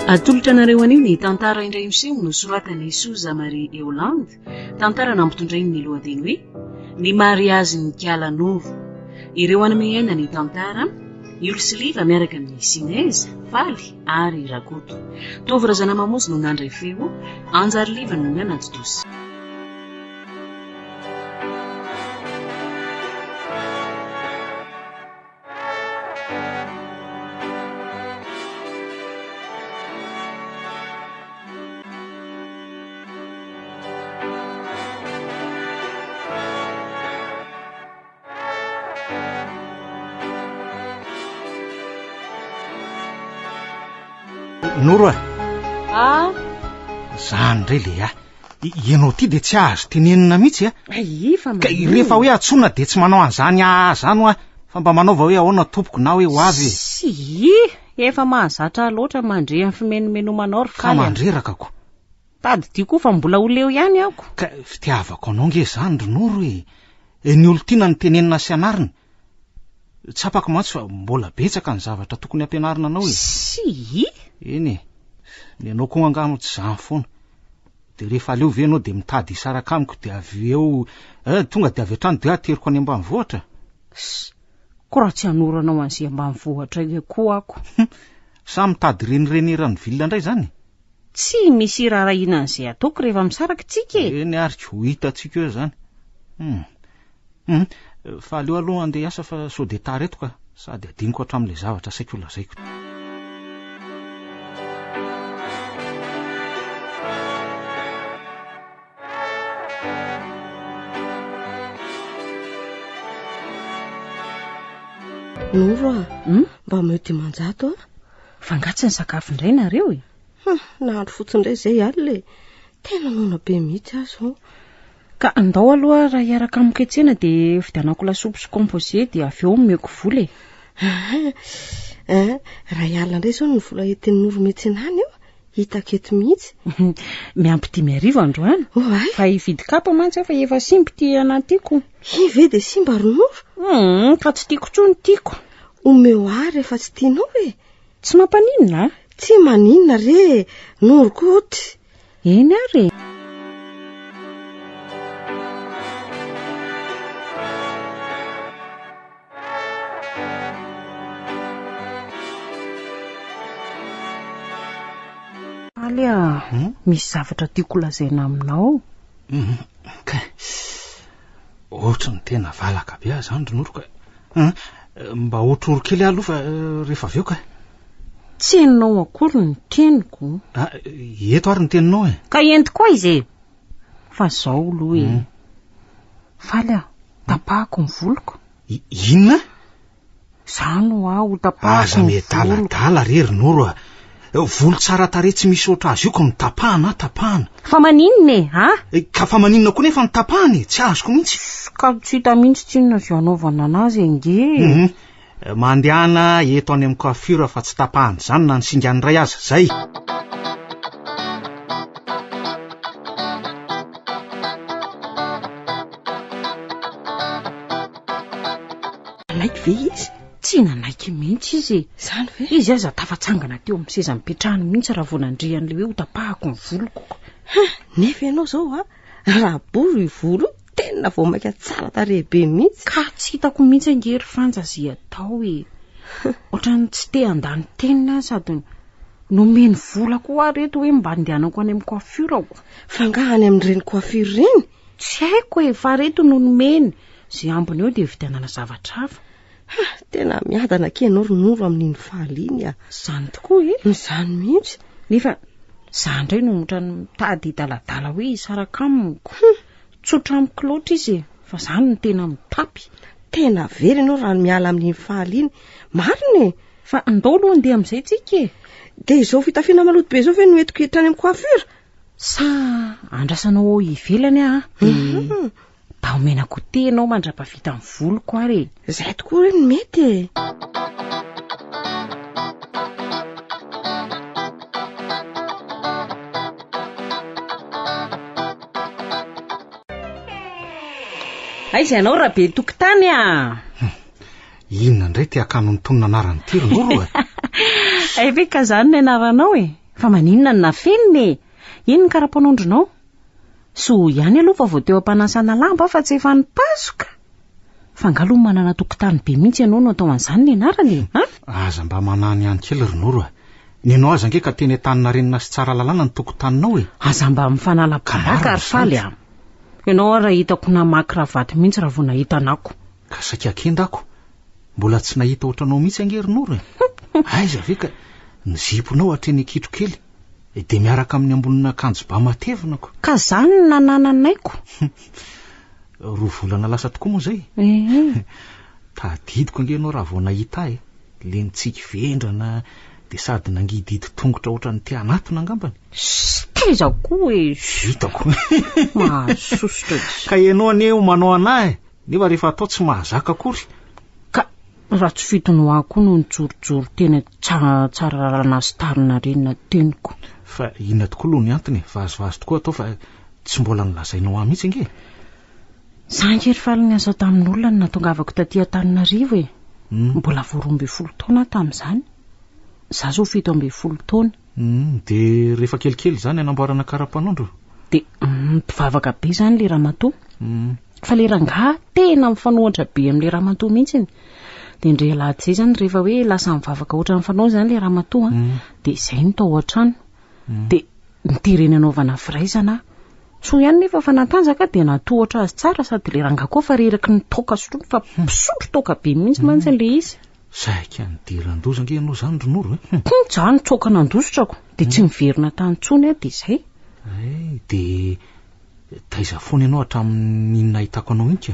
Atolotra anareo anio ny tantara indray miseho nosoratan'i Souza Marie Eolande, tantara nampitondrainy ny lohateny hoe Ny mariazin'i Kiala Noro. Ireo hanome aina ny tantara, Yolo sy Liva miaraka amin'i Sinez, Faly ary Rakoto. Tovo Razanamamonjy no nandray feo, Anjary Liva no nanatontosa. Noro a! Ah! Zany indray le ah! Ianao ity dia tsy azo tenenina mihitsy a! Ay, fa Ka rehefa hoe antsoina dia tsy manao an'izany ah zany hoa, fa mba manaova hoe ahoana tompoko na hoe ho avy e! Tsia, efa mahazatra ahy loatra mandre ny fimenomenomanao ry Ka Faly a! mandreraka ko! Tadidio koa fa mbola ho leo ihany aho ko! Ka fitiavako anao nge izany ry Noro e! Ny olon-tiana no tenenina sy anarina. Tsapako mantsy fa mbola betsaka ny zavatra tokony hampianarina anao e! Tsia! Eny e! Ny anao koa angaha moa tsy izany foana. Dia rehefa aleo ve ianao dia mitady hisaraka amiko dia avy eo eh, tonga dia avy hatrany dia ateriko any ambanivohitra? Ss! Ko raha tsy hanoro anao an'izay ambanivohitra io koa ako. Sa mitady renireny eran'ny ville indray izany? Tsy misy iraharahiana an'izay ataoko rehefa misaraka tsika e! Eny ary ko, ho hitantsika eo izany. Hum. Hum. Fa aleo aloha handeha hiasa fa sao dia tara eto ka. Sady adinoko hatramin'ilay zavatra saika holazaiko. Noro a, hmm? mba omeo 500 a. Fa angaha tsy nisakafo indray nareo e? Hum, nahandro fotsiny indray izay alina e. Tena noana be mihitsy aho izao. Ka andao aloha raha hiaraka amiko etsena dia vidianako lasopy sy composé dia avy eo omeko vola e. Eh, raha alina indray izao ny vola entin'i Noro miantsena any io, hitako eto mihitsy. Miampy 5000 androany. Oay. Fa hividy kapa mantsy aho fa efa simba ity anatiko. Iny ve dia simba ry Noro? Hum, ka tsy tiako intsony tiako. Omeo ahy rehefa tsy tianao e. Tsy mampaninona a? Tsy maninona re e, Noro koa oty. Eny ary e. Faly a, Hmm? misy zavatra tiako lazaina aminao. Hmm, ka ohatry ny tena valaka be aho izany ry Noro ka. Hmm, mba otroro kely aho aloha fa eh, rehefa avy eo ka. Tsy henonao akory ny teniko. Ah, eto ary ny teninao e. Ka entiko aiza e? Fa zao aloha e. Hmm. Faly aho, tapahako ny voloko. Inona? Zany hoa ho tapahako Aza ny voloko. miadaladala re ry Noro a. Volo tsara tarehy tsy misy oatra azy io ka notapahana a, tapahana. Fa maninona e, a? Eh, Ka fa maninona koa nefa notapahana e, tsy azoko mihitsy. Ka tsy hita mihitsy tsinona izay anaovana anazy ange e. Mhm. Mandehana eto any amin'ny coiffure fa tsy tapahana izany na ny singany iray aza, zay. Nanaiky ve izy? Tsy nanaiky mihitsy izy e. Izany ve? Izy aza tafatsangana teo amin'ny seza nipetrahany mihitsy raha vao nandre an'ilay hoe hotapahako ny voloko. Ha, nefa ianao izao a, raha bory io volo io, tena vao mainka tsara tarehy be mihitsy. Ka tsy hitako mihitsy ange ry Fanja izay atao e. Ohatran'ny tsy te handany teniny aho sady nomeny vola koa aho reto hoe mba andehanako any amin'ny coiffure-ko. Fa angaha any amin'ireny coiffure ireny? Tsy haiko e, fa reto no nomeny. Izay ambiny eo dia vidianana zavatra hafa. Ha, tena miadana akia ianao ry Noro amin'iny faly iny a. Izany tokoa e. Izany mihitsy. Nefa izaho indray no ohatran'ny mitady hidaladala hoe hisaraka amiko. Tsotra amiko loatra izy e, fa izaho no tena mitapy. Tena very ianao raha miala amin'iny faly iny. Marina e. Fa andao aloha handeha amin'izay tsika e. Dia izao fitafiana maloto be izao ve no entiko hiditra any amin'ny coiffure? Sa andrasanao ao ivelany aho dia mba omena goûter ianao mandra-pahavita ny voloko ary e. Izay tokoa re no mety e. Aiza ianao Rabe tokotany a? Inona indray ity akano mitonona anarana ity ry Noro a? Hay ve ka izany ny anaranao e? Fa maninona no nafenina e? Iny ny kara-panondronao? Soa ihany aloha fa vao teo am-panasana lamba aho fa tsy efa nipasoka. Fa angaha aloha manana tokotany be mihitsy ianao no atao an'izany ny anarana e? An? Aza mba manany ihany kely ry Noro a! Ny anao aza ange ka teny Antaninarenina sy Tsaralalàna ny tokotaninao e! Aza mba mifanala baraka ry Faly a! Ianao ary hitako namaky ravato mihitsy raha vao nahita anako. Ka saika kendako. Mbola tsy nahita ohatranao mihitsy ange ry Noro e! Aiza ve ka ny ziponao hatreny an-kitrokely dia miaraka amin'ny ambonin'akanjo ba matevina ko. Ka zany no nanananaiko. Roa volana lasa tokoa moa izay. Ee. Tadidiko ange ianao raha vao nahita ahy e! Le nitsiky vendrana dia sady nangidihidy tongotra ohatran'ny te hanatona angambany. Ssss taiza koa e! Hitako. Mahasosotra izy. Ka ianao anie manao anah e! Nefa rehefa atao tsy mahazaka akory. Ka raha tsy fidiny ho ahy koa no nijorojoro teny Tsaralalana sy Tarinarenina teniko. Fa inona tokoa aloha ny antony e? Vazivazy tokoa atao fa tsy mbola nolazainao ahy mihitsy ange e! Za ange ry Faly niasa tamin'olona no nahatongavako taty Antananarivo e! Mbola vao 12 taona aho tamin'izany. Za izao 17 taona. Dia rehefa kelikely izany hanamboarana kara-panondro? Dia mpivavaka be izany ilay ramatoa. Fa ilay rangahy tena mifanohitra be amin'ilay ramatoa mihitsiny. Dia indray alahady izay izany rehefa hoe lasa mivavaka ohatran'ny fanao izany ilay ramatoa, dia izay no tao an-trano. Dia nitereny hanaovana firaisana aho. Soa ihany nefa fa natanjaka dia natohatra azy tsara sady ilay rangahy koa fa reraky ny toaka sotroiny fa mpisotro toaka be mihitsy mantsy ilay izy. Saika nidiran-doza ange ianao izany ry Noro e! Hum, za nitsoaka nandositrako dia tsy niverina tany intsony aho dia izay. Hay, dia taiza foana ianao hatramin'iny nahitako anao iny ka?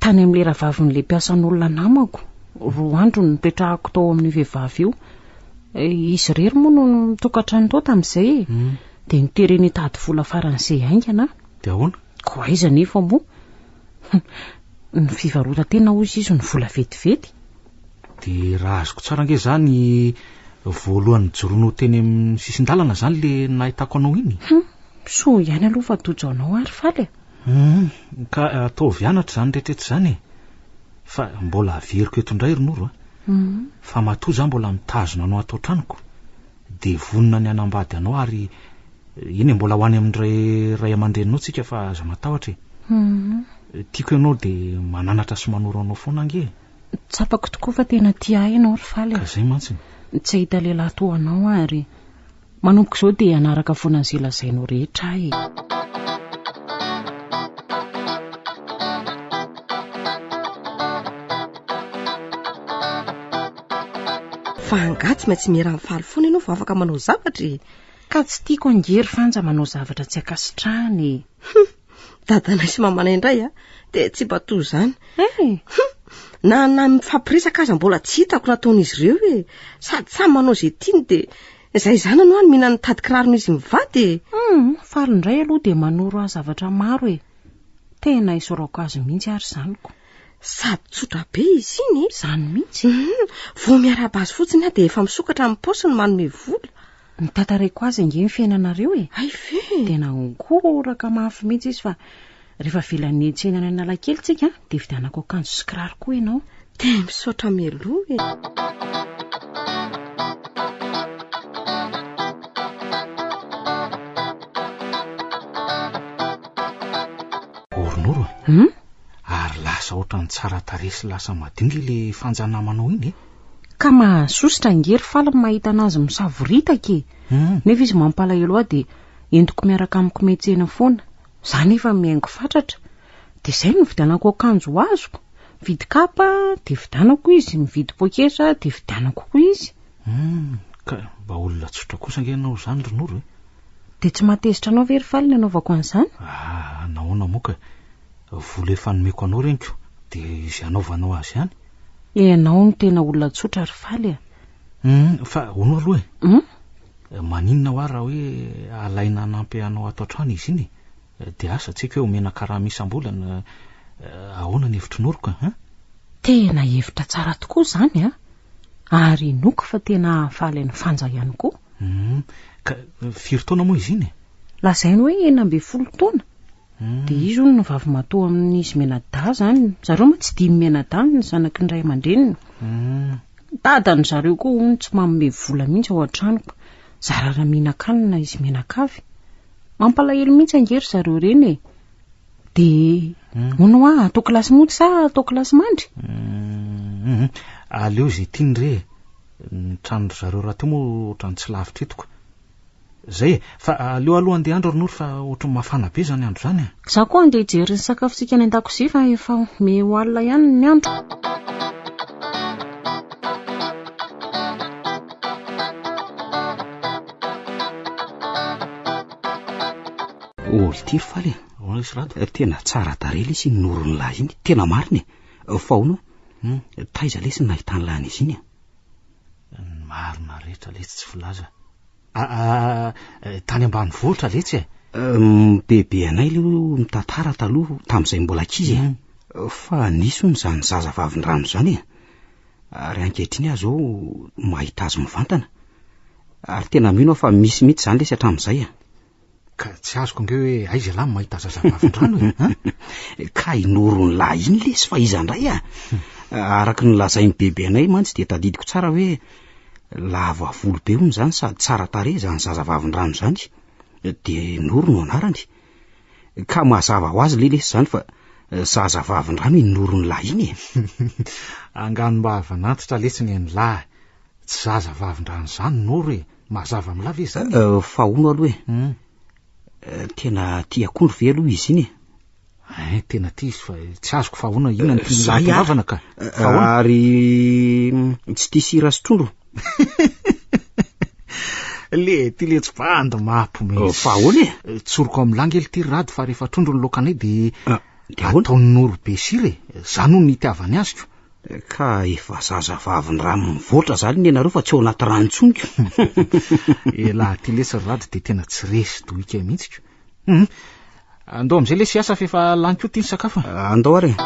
Tany amin'ilay rahavavin'ilay mpiasan'olona namako. Roa andro no nipetrahako tao amin'io vehivavy io. Izy irery moa no nitokantrano tao tamin'izay e. Dia notereny hitady vola faran'izay haingana aho. Dia ahoana? Koa aiza anefa moa? Ny fivarotan-tena hozy izy no vola vetivety. Dia raha azoko tsara ange izany voalohany nijoroanao teny amin'ny sisin-dalana izany le nahitako anao iny? Hum, soa ihany aloha fa tojo anao ary Faly e. Hum, ka ataovy anatra izany rehetra izany e. Fa mbola averiko eto indray ry Noro a. Fa matoa za mbola mitazona anao ato an-tranoko dia vonona ny hanambady anao ary eny e, mbola ho any amin'ny ray aman-dreninao tsika fa aza matahotra e. Tiako ianao dia mananatra sy manoro anao foana ange e. Tsapako tokoa fa tena tia ahy ianao ry Faly a. Ka izay mantsy. Tsy hahita lehilahy toa anao aho ary manomboka izao dia hanaraka foana an'izay lazainao rehetra aho e. Fa angaha tsy maintsy miera amin'ny Faly foana ianao vao afaka manao zavatra e? Ka tsy tiako ange ry Fanja manao zavatra tsy ankasitrahana e. Hum, dadanay sy mamanay indray a, dia tsy mba toy izany. Eh! Hum, na na mifampiresaka aza mbola tsy hitako nataon'izy ireo e. Sady samy manao izay tiany dia izay zanany hoa no mihinana ny tady kiraron'izy mivady e. Hum, Faly indray aloha dia manoro ahy zavatra maro e. Tena isaorako azy mihitsy ary izany ko. Sady tsotra be izy iny e. Izany mihitsy. Hum, vao miarahaba azy fotsiny aho dia efa misokatra ny paosiny manome vola. Notantaraiko azy ange ny fiainanareo e. Hay ve? Tena nihoraka mafy mihitsy izy fa rehefa avelan'ny tsena any Analakely tsika dia vidianako akanjo sy kiraro koa ianao. Dia misaotra mialoha e. Oronoro e. Hum? Ary lasa ohatran'ny tsara tarehy sy lasa madio nge le fanja namanao iny e. Ka mahasosotra ange ry Faly ny mahita anazy misavoritaka e! Nefa izy mampalahelo ahy dia entiko miaraka amiko miantsena foana. Za nefa mihaingo fatratra. Dia izay no nividianako akanjo ho azoko. Mividy kapa dia vidianako izy, mividy poketra dia vidianako koa izy. Hum, ka mba olona tsotra kosa ange ianao izany ry Noro e! Dia tsy mahatezitra anao ve ry Faly ny anaovako an'izany? Ah, nahoana moa ka? Vola efa nomeko anao reniko dia izay anaovanao azy ihany. Ianao no tena olona tsotra ry Faly a! Hum, fa hono aloha e! Hum? Maninona hoa raha hoe alaina hanampy anao ato an-trano izy iny e? Dia asa, tsy haiko hoe omena karama isam-bolana, ahoana ny hevitry Noro ka, hein? Tena hevitra tsara tokoa izany an! Ary inoako fa tena hahafaly an'i Fanja ihany koa. Hum, ka firy taona moa izy iny e? Lazainy hoe 16 taona. Dia izy hono no vavimatoa amin'izy mianadahy izany. Zareo mantsy dimy mianadahy ny zanaky ny ray aman-dreniny. Dadany zareo koa hono tsy manome vola mihitsy ao an-tranoko. Zara raha mihinan-kanina izy mianakavy. Mampalahelo mihitsy ange ry zareo ireny e. Dia hono hoa, atao kilasy mody sa atao kilasy mandry? Aleo izay tiany re e. Ny tranon-dry zareo rahateo moa ohatran'ny tsy lavitra eto ko. Zay e! Fa aleo aloha andeha andro ry Noro fa ohatran'ny mafana be izany andro izany e! Izaho koa andeha hijery ny sakafontsika any an-dakozia fa efa miha ho alina ihany ny andro. Ol ty ry Faly e! Ahoana lesy Rado? Tena tsara tarehy lesy iny Noron'lah iny, tena marina e! Fa ahoana hono? Taiza lesy no nahitan'lah an'izy iny e? Ny marina rehetra letsy tsy filaza. Aa tany ambanivohitra letsy e. Bebe anay aloha mitantara taloha tamin'izay mbola ankizy e. Fa nisy hono izany zaza vavin-drano izany e. Ary ankehitriny aho izao mahita azy mivantana. Ary tena mino aho fa misy mihitsy izany lesy hatramin'izay e. Ka tsy azoko ange hoe aiza ialahy no mahita zazavavindrano e, an? Ka i Noron'lahy iny lesy fa iza indray a? Araka ny lazain'i bebe anay mantsy dia tadidiko tsara hoe lava volo be hono izany sady tsara tarehy izany zazavavindrano izany. Dia Noro no anarany. Ka mazava ho azy le lesy izany fa zazavavindrano i Noron'lahy iny e. Anganom-bavan'antitra lesy ny an'lahy. Tsy zaza vavindrano izany Noro e! Mazava amin'lah ve izany e? Fa hono aloha e! Tena tia akondro ve aloha izy iny e? Ein, tena tia izy fa tsy azoko fa ahoana inona no tian'i hahatongavana ka? Fa ahoana? Ary tsy tia sira sy trondro? Le ty letsy bandy mampiomehy. Fa ahoana e? Tsoriko amin'lah ange ity ry Rado fa rehefa trondro ny laokanay dia ataon'i Noro be sira e! Zany hono no itiavany azy ko! Ka efa zazavavy ny rano mivoatra zany ny anareo fa tsy ao anaty rano intsony ko. Elah ty lesy ry Rado dia tena tsy resy dohika mihitsy ko. Hum. Andao amin'izay lesy hiasa fa efa lany koa ty ny sakafo. Andao ary e.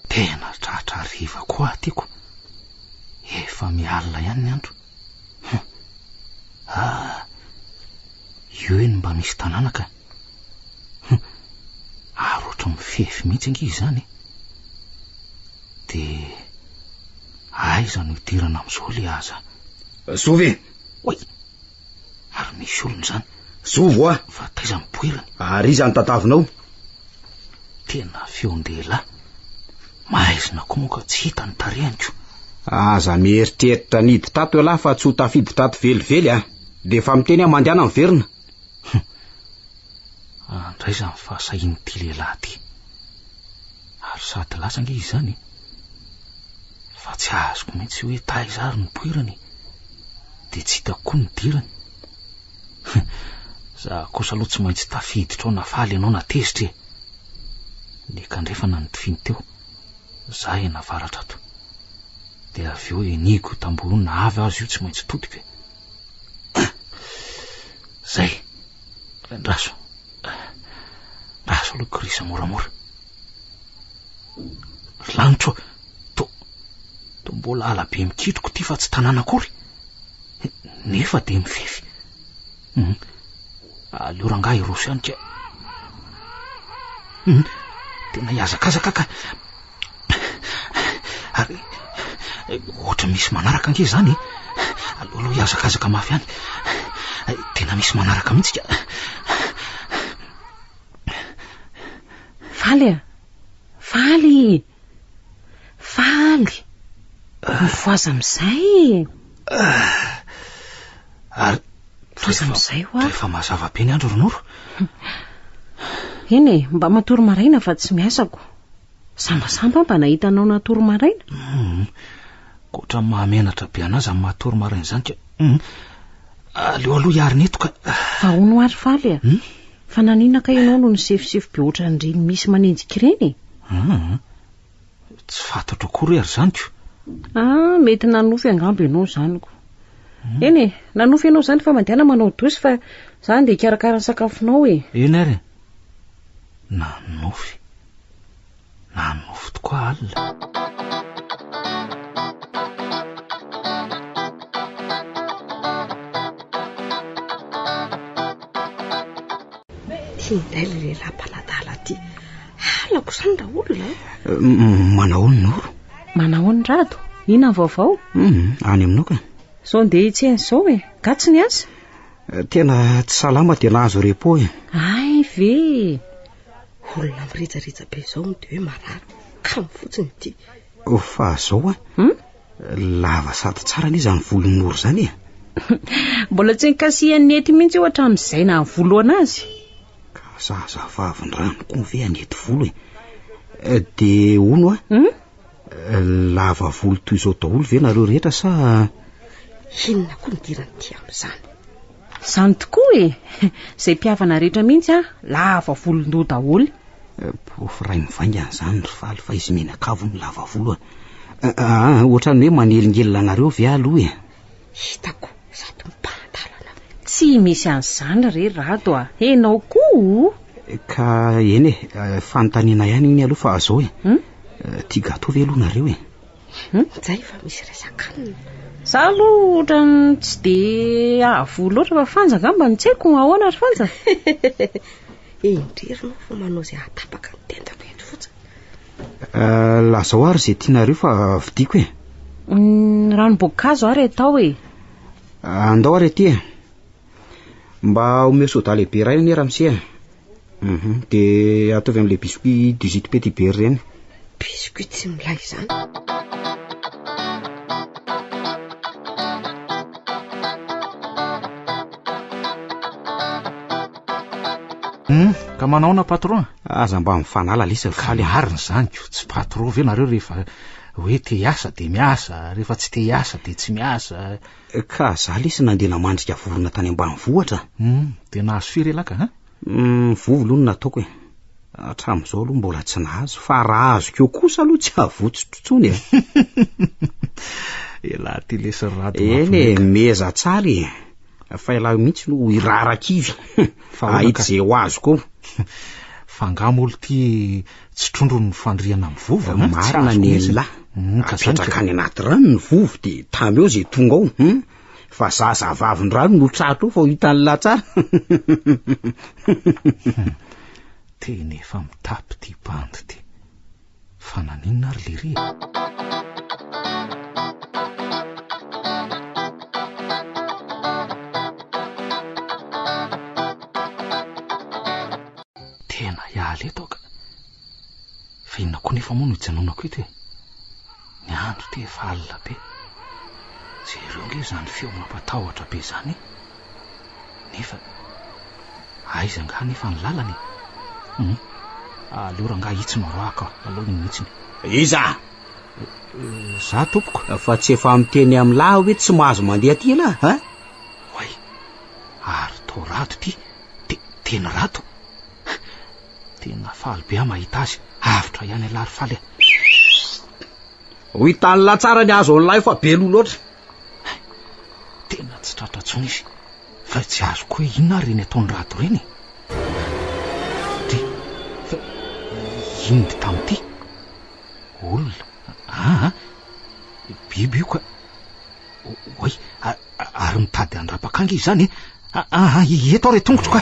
Tena tratra hariva koa aho ty ko. Efa mialina ihany ny andro. Hum. Ah, io eny mba misy tanàna ka. Hum. Ary ohatry mifefy mihitsy ange izany e. Dia aiza no hidirana amin'izao le aza? Zovy e! Oay! Ary misy olona izany. Zovy hoa! Fa taiza ny poirany? Ary iza no tadavinao? Tena feon-dehilahy. Maizina koa moa ka tsy hita ny tarehiny ko. Aza mieritreritra ny hiditra ato ialahy fa tsy ho tafiditra ato velively a! Dia efa miteny aho mandehana miverina. Hum. Andraiza ny fahasahian'ity lehilahy ity. Ary sady lasa ange izy izany e. Fa tsy azoko mihitsy hoe taiza ary ny poirany e. Dia tsy hitako koa ny nidirany. Za kosa aloha tsy maintsy tafiditra ao na faly ianao na tezitra e! Ny kandrefana no tifiny teo, za eny avaratra ato. Dia avy eo enihiko io tamboho io na avy aza io tsy maintsy todiko e! Zay! Andraso, andraso aloha kirisa moramora. Ry lanitra ô! To, to mbola ala be mikitroka ity fa tsy tanàna akory. Nefa dia mifefy. Hum. Aleo rangahy hiroso ihany ka. Hum. Tena hihazakazaka ka. Ary ohatra misy manaraka ange izany e. Aleo aloha hihazakazaka mafy ihany. Tena misy manaraka mihitsy ka. Faly a! Faly! Faly! Mifohaza amin'izay e! Ary Mifohaza amin'izay hoa. Efa mazava be ny andro ry Noro. Eny e, mba matory maraina fa tsy miasa ko. Sambasamba aho mba nahita anao natory maraina. Hum. Koa mahamenatra be an'ahy izany matory maraina izany ka. Hum. Aleo aloha hiarina eto ka. Fa hono ary Faly a. Hum? Fa naninona kay ianao no nisefosefo be ohatran'ireny misy manenjika ireny e? Hum. Tsy fantatro akory ary izany ko. Ah, mety nanofy angamba ianao izany ko. Eny e, nanofy ianao izany fa mandehana manao dosy fa za andeha hikarakara ny sakafonao e. Eny ary e. Nanofy. Nanofy tokoa alina. Ty indray ilay lehilahy mpanadala ty. Halako izany raha olona a. Manahoana Noro? Manahoana Rado? Inona ny vaovao? Hum, any aminao ka. Sao ndeha hitsena izao e. Nga tsy niasa? Tena tsy salama dia nahazo repos e. Hay ve? Olona mirejareja be izao no dia hoe marary. Kamo fotsiny ity. Fa zao a. Hum? Lava sady tsara anie izany volon'i Noro izany e. Mbola tsy nikasihan'ny nety mihitsy io hatramin'izay nahavoloana azy. Ka zazavavin-drano koa ve hanety volo e? Dia hono a, Hum? lava volo toy izao daholo ve nareo rehetra sa... Inona koa no idiran'ity amin'izany? Izany tokoa e! Izay mpihavana rehetra mihitsy an, lava volon-doha daholo. Porofo iray mivaingana izany ry Faly fa izy mianakavy no lava volo a. Aa, ohatran'ny hoe manelingelina anareo ve aloha e? Hitako sady mibahan-dalana. Tsy misy an'izany re Rado a! Enao koa o! Ka eny e, fanontaniana ihany iny aloha fa zao e. Tia gâteau ve aloha nareo e? Njay fa misy resak'anona. Za aloha ohatran'ny tsy de hahavoa loatra fa Fanja angamba no tsy haiko, ahoana ry Fanja? Endrey ry nao fa manao izay hahatapaka ny tendako eto fotsiny. Lazao ary izay tianareo fa vidiako e. Ranom-boankazo ary atao e. Andao ary aty e. Mba omeo soda lehibe iray anie ramose a. Uhum, dia ataovy amin'ilay biscuit 18 petit beurre ireny. Biscuit tsy milay izany. Hum, ka manaona patron? Aza mba mifanala lesy ry Faly a. Marina izany ko, tsy patron ve nareo rehefa hoe te hiasa dia miasa, rehefa tsy te hiasa dia tsy miasa. Ka za lesy nandeha namandrika vorona tany ambanivohitra. Hum, dia nahazo firy ialahy ka? Hum, vovo aloha no nataoko e. Hatramin'izao aloha mbola tsy nahazo, fa raha azoko eo kosa aloha tsy havotsotro intsony e. Elah ty lesy ry Rado Eny e, meza tsara e. Fa ialahy mihitsy no hirarakivy. Fa ahoana Ahita ka? izay ho azoko eo. Fa angaha moa ity tsy trondro ny fandrihana amin'ny vovo an? Tsy Marina azoko ny mihitsy. an'lah. Hum, ka zany ka. Apetraka any anaty rano ny vovo dia tamy eo izay tonga ao. Hum. Fa zazavavin-drano no tratra eo fa ho hitan'lah tsara. Tena efa mitapy ity bandy ity. Fa naninona ary lery e? Tena hiala eto aho ka. Fa inona koa nefa moa no hijanonako eto e? Ny andro ity efa alina be. Jereo ange izany feo mampatahotra be izany e! Nefa aiza angaha nefa ny lalana e? Hum, aleo rangahy itsy no aroahako aloha iny mihitsiny. Iza? Za tompoko. Fa tsy efa miteny amin'lah hoe tsy mahazo mandeha aty ialahy, ha? Oay, ary toa rado ity, te, tena rado. Tena faly be aho mahita azy, avotra ihany ialahy ry Faly a. Ho hitan'lah tsara ny azo an'lah io fa be loha loatra. Hay, tena tsy tratra intsony izy. Fa tsy azoko hoe inona ary ireny ataon'i Rado ireny e? Dry, fa inona ity tamin'ity? Olona? Aa, biby io ka. Oay, ary mitady handrapaka ange izany e? Aa, eto aho re tongotro ka.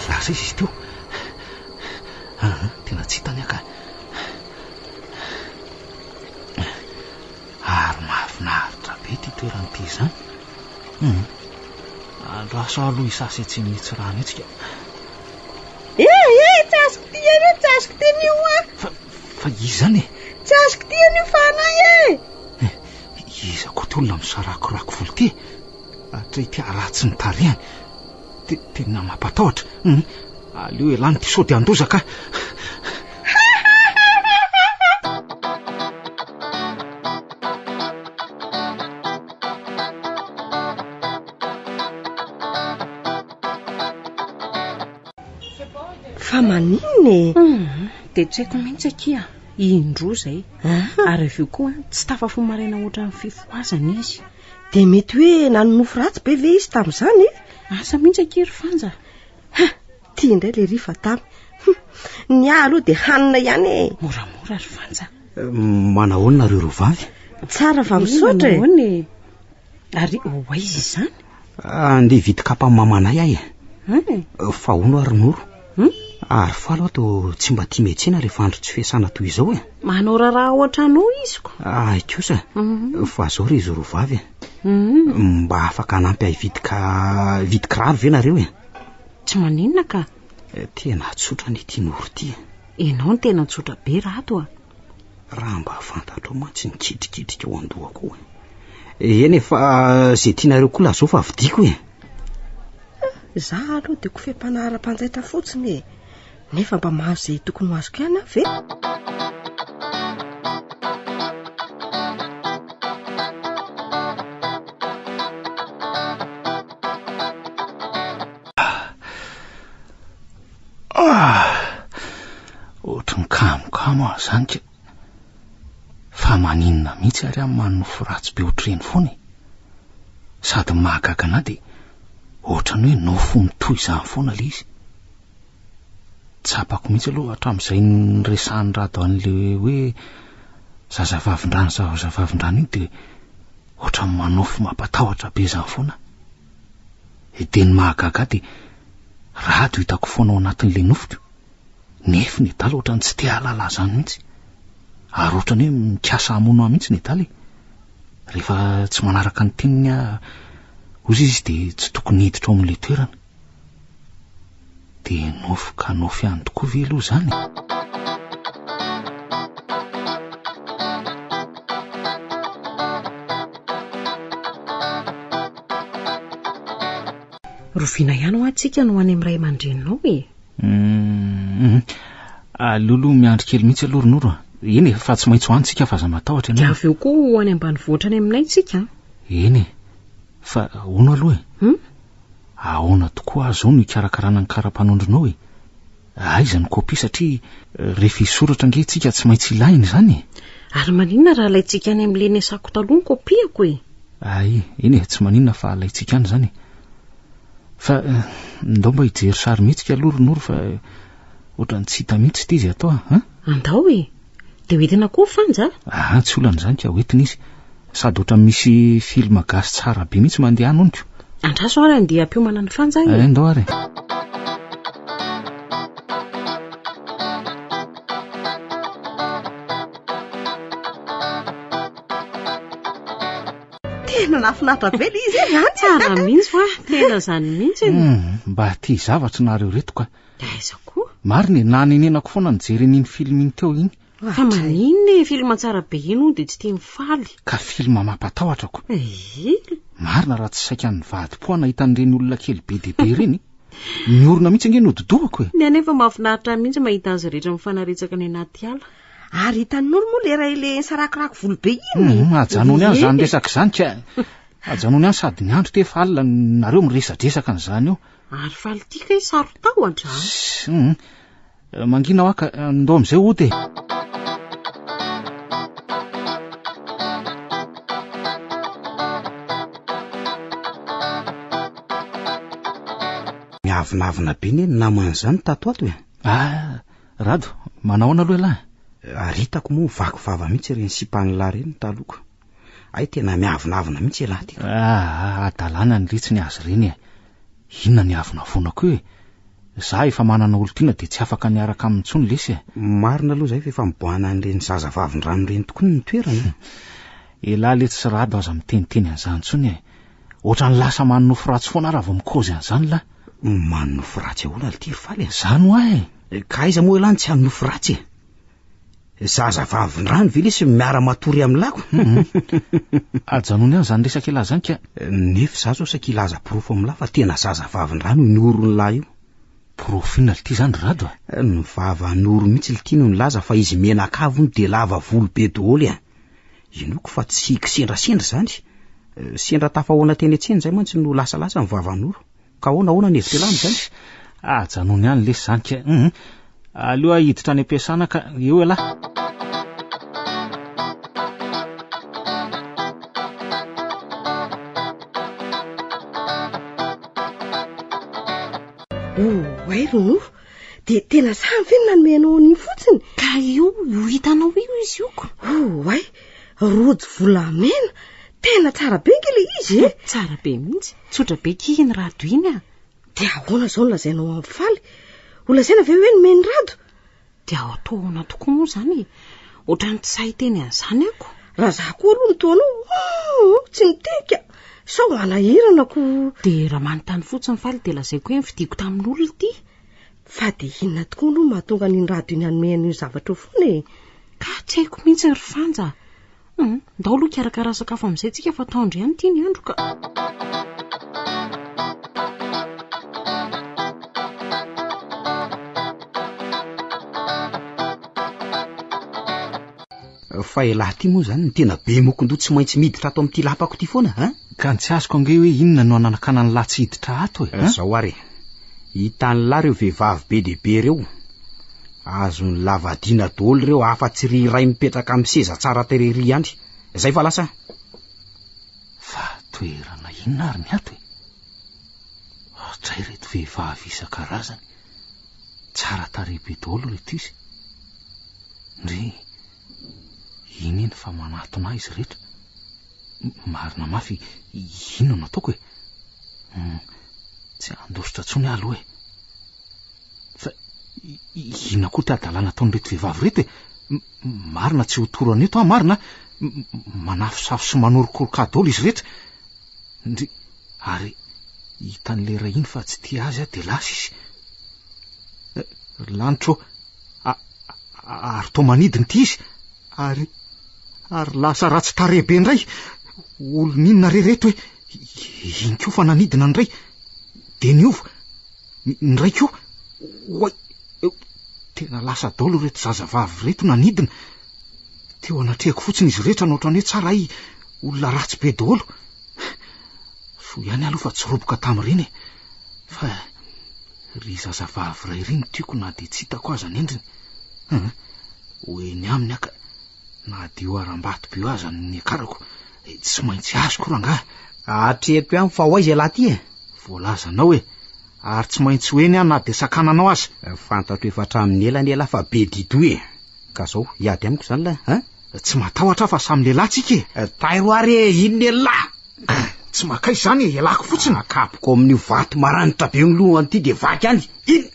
Lasa izy izy teo. Aa, tena tsy hitany aho ka. Ary mahafinaritra be ity toerana ity izany. Hum. Andraso aho aloha hisasa etsy amin'itsy rano etsy ka. Eh, eh, tsy azoko ty anio, tsy azoko ty anio ah. Fa, fa iza izany e? Tsy azoko ty anio fa anay e. Eh, iza koa ty olona misarakorako volo ty e? Hatreto haratsy ny tarehiny. Tena mampatahotra. Hum, aleo ialany ity sao dia handoza ka. Fa maninona e? Hum, dia tsy haiko mihitsy akia. Indroa izay. Ary avy eo koa tsy tafafoha maraina ohatran'ny fifohazana izy. Dia mety hoe nanonofy ratsy be ve izy tamin'izany e? Asa mihitsy akia ry Fanja. Ha! Ty indray le ry Fatamy. Hum! Ny ahy aloha dia hanina ihany e. Moramora ry Fanja. Manahoana nareo roa vavy? Tsara fa misaotra e. Manahoana e? Ary ho aiza izany? Andeha hividy kapa amin'ny mamanay aho e. Fa hono ary Noro. Ary faly aho toa tsy mba tia miantsena rehefa andro tsy fiasana toy izao e. Manao raharaha ao an-trano ao izy ko. Ay kosa. Fa zao ry izy roa vavy e. Mba afaka hanampy ahy hividy ka hividy kiraro ve nareo e? Tsy maninona ka. Tena tsotra anie ity Noro ity e. Ianao no tena tsotra be Rado a. Raha mba fantatrao mantsy ny kitrikitrika ao an-dohako ao e. Eny e, fa izay tianareo koa lazao fa vidiako e. Za aloha dia kofehy mpanara-panjaitra fotsiny e. Nefa mba mahazo izay tokony ho azoko ihany aho ve? Ah! Ohatry ny kamokamo aho izany ka. Fa maninona mihitsy ary aho manonofy ratsy be ohatr'ireny foana e? Sady ny mahagaga an'ahy dia ohatran'ny hoe nofy mitohy izany foana ilay izy. Tsapako mihitsy aloha hatramin'izay niresahan'i Rado an'ilay hoe zazavavindrano zazavavindrano iny dia ohatran'ny manofy mampatahotra be izany foana aho. Dia ny mahagaga ahy dia Rado hitako foana ao anatin'ilay nofiko, nefo nedala ohatran'ny tsy te hahalala ahy izany mihitsy. Ary ohatran'ny hoe mikasa hamono ahy mihitsy nedala e. Rehefa tsy manaraka ny teniny aho hozy izy dia tsy tokony hiditra ao amin'ilay toerana. Dia nofy ka nofy ihany tokoa ve aloha izany e? Roviana ihany hoa tsika no any amin'ny ray aman-dreninao e? Hum, aleo aloha miandry kely mihitsy aloha ry Noro a. Eny e, fa tsy maintsy ho any tsika fa aza matahotra ianao. Dia avy eo koa ho any ambanivohitra any aminay tsika an. Eny e, fa hono aloha e. Hum? Ahoana tokoa aho izao no hikarakarana ny kara-panondronao e? Aiza ny kopia satria rehefa hisoratra ange tsika tsy maintsy ilaina izany e! Ary maninona raha alaintsika any amin'ilay niasako taloha ny kopiako e? Ay, eny e, tsy maninona fa alaintsika any izany e. Fa ndao mba hijery sarimihetsika aloha ry Noro fa ohatran'ny tsy hita mihitsy ity izay atao a! Andao e! Dia hoentina koa Fanja a? Aa, tsy olana izany ka, hoentina izy. Sady ohatran'ny misy film gasy tsara be mihitsy mandeha any hono ko. Andraso ary andeha hampiomana an'i Fanja e. Eh, ndao ary e. Tena nahafinaritra be ilay izy e, any. Tsara mihitsy hoa, tena izany mihitsy. Mba tia zavatra nareo reto ka. Dia aiza koa? Marina e, nanenenako foana nijery an'iny film iny teo iny. Fa maninona e, film tsara be iny hono dia tsy tia mifaly. Ka film mampatahotra ko. Ehe. Marina raha tsy saika nivadi-po aho nahita an'ireny olona kely be dia be ireny. Ny orona mihitsy ange no hodi-dohako e. Ny ahy nefa mahafinaritra ahy mihitsy mahita azy rehetra mifanaretsaka any anaty ala. Ary hitan'i Noro moa ilay iray ilay nisarakorako volo be iny? Hum, ajanony ihany izany resaka izany ka. Ajanony ihany sady ny andro ity efa alina nareo miresadresaka an'izany eo. Ary faly ity kay saro-tahotra a! Hum, mangina hoa ka, ndao amin'izay hody e! Miavonavona be ne ny naman'izany tato ato e! Ah, Rado, manao ahoana aloha ialahy? Ary hitako moa vaky vava mihitsy ireny sipan'lah ireny taloha. Hay tena miavonavona mihitsy ialahy ty. Ah, hadalana ny retsy ny azy ireny e. Inona ny avonavonako io e? Za efa manana olon-tiana dia tsy afaka niaraka aminy intsony lesy e. Marina aloha izay fa efa miboahana an'ireny zaza vavin-drano ireny tokoa ny toerana e. Elah letsy sy Rado aza miteniteny an'izany intsony e. Ohatran'ny lasa manonofy ratsy foana aho raha vao mikaozy an'izany lah. Manonofy ratsy ahoana ry ty ry Faly e? Izany hoa e. Ka aiza moa elah no tsy hanonofy ratsy e? Zaza vavin-drano ve lesy miara-matory amin'ny lako? Ajanony ihany izany resaka ialahy izany ka. Nefa izaho izao saika hilaza porofo amin'lah fa tena zaza vavin-drano io noron'lah io. Porofo inona lty izany ry Rado a? Ny vava noro mihitsy lty no nilaza fa izy mianakavy hono dia lava volo be daholo e. Inoako fa tsy kisendrasendra izany. Sendra tafahoana teny an-tsena izay mantsy no lasalasa ny vava noro. Ka ahoana ahoana ny hevitr'ialahy amin'izany? Ajanony ihany lesy izany ka. Hum. Aleo aho hiditra any am-piasana ka eo ialahy. Oay ry Noro, dia tena samy ve no nanome anao an'iny fotsiny? Ka io, io hitanao io izy io ko. Oay, rojo volamena, tena tsara be ange ilay izy e. Tsara be mihitsy. Tsotra be kia iny rado iny a! Dia ahoana izao no lazainao amin'i Faly? Ho lazaina ve hoe nomen'i Rado? Dia atao ahoana tokoa moa izany e? Ohatran'ny tsy sahy hiteny an'izany ako. Raha izaho koa aloha no toa anao, hum, tsy miteny ka. Sao hanahirana ko. Dia raha manontany fotsiny Faly dia lazaiko hoe novidiako tamin'olona ity. Fa dia inona tokoa aloha no mahatonga an'iny Rado iny hanome an'io zavatra io foana e? Ka tsy haiko mihitsy ry Fanja a. Hum, ndao aloha hikarakara sakafo amin'izay tsika fa atoandro ihany ity ny andro ka. Fa elah ty moa zany no tena be mokon-doha tsy maintsy miditra ato amin'ity lapako ity foana an? Ka ny tsy azoko ange hoe inona no hananakanan'lah tsy hiditra ato e? An? Zao ary e, hitan'lah ireo vehivavy be dia be ireo, azon'lah vadiana daholo ireo afa-tsy ry iray mipetraka amin'ny seza tsara tarehy ry ihany. Zay fa lasa an! Fa toerana inona ary ny ato e? Ohatray ireto vehivavy isan-karazany, tsara tarehy be daholo ireto izy. Ndry, iny iny fa manatona ahy izy rehetra. Marina mafy, inona no ataoko e? Tsy handositra intsony aho aloha e. Fa inona koa ity hadalana ataon'ireto vehivavy ireto e? Marina tsy ho torana eto aho, marina. Manafosafo sy manorokoroka ahy daholo izy rehetra. Ndry, ary hitan'ilay iray iny fa tsy tia azy aho dia lasa izy. Ry lanitra ô, ary toa manidina ity izy, ary, ary lasa ratsy tarehy be indray. Olon'inona re ireto e? Iny koa fa nanidina indray, dia niova. Ny iray koa, oay, tena lasa daholo ireto zazavavy ireto nanidina. Teo anatrehako fotsiny izy rehetra no ohatran'ny hoe tsara hay olona ratsy be daholo. Soa ihany aloha fa tsy roboka tamin'ireny e. Fa ry zazavavy iray ry no tiako na dia tsy hitako aza ny endriny. Hum, ho eny aminy aho ka na dia io harambato be io aza no niakarako, tsy maintsy azoko io rangahy. Hatreto ihany fa ho aiza ialahy ity e? Voalazanao e! Ary tsy maintsy ho eny aho na dia sakananao aza. Fantatro efa hatramin'ny ela anie ialahy fa be di-doha e! Ka zao, hiady amiko izany lahy, an? Tsy matahotra aho fa samy lehilahy tsika e! Tairo ary e, inona ialahy? Tsy makaiza izany e, ialako fotsiny. Akapoko amin'io vato maranitra be io ny lohany ity dia vaky any, iny!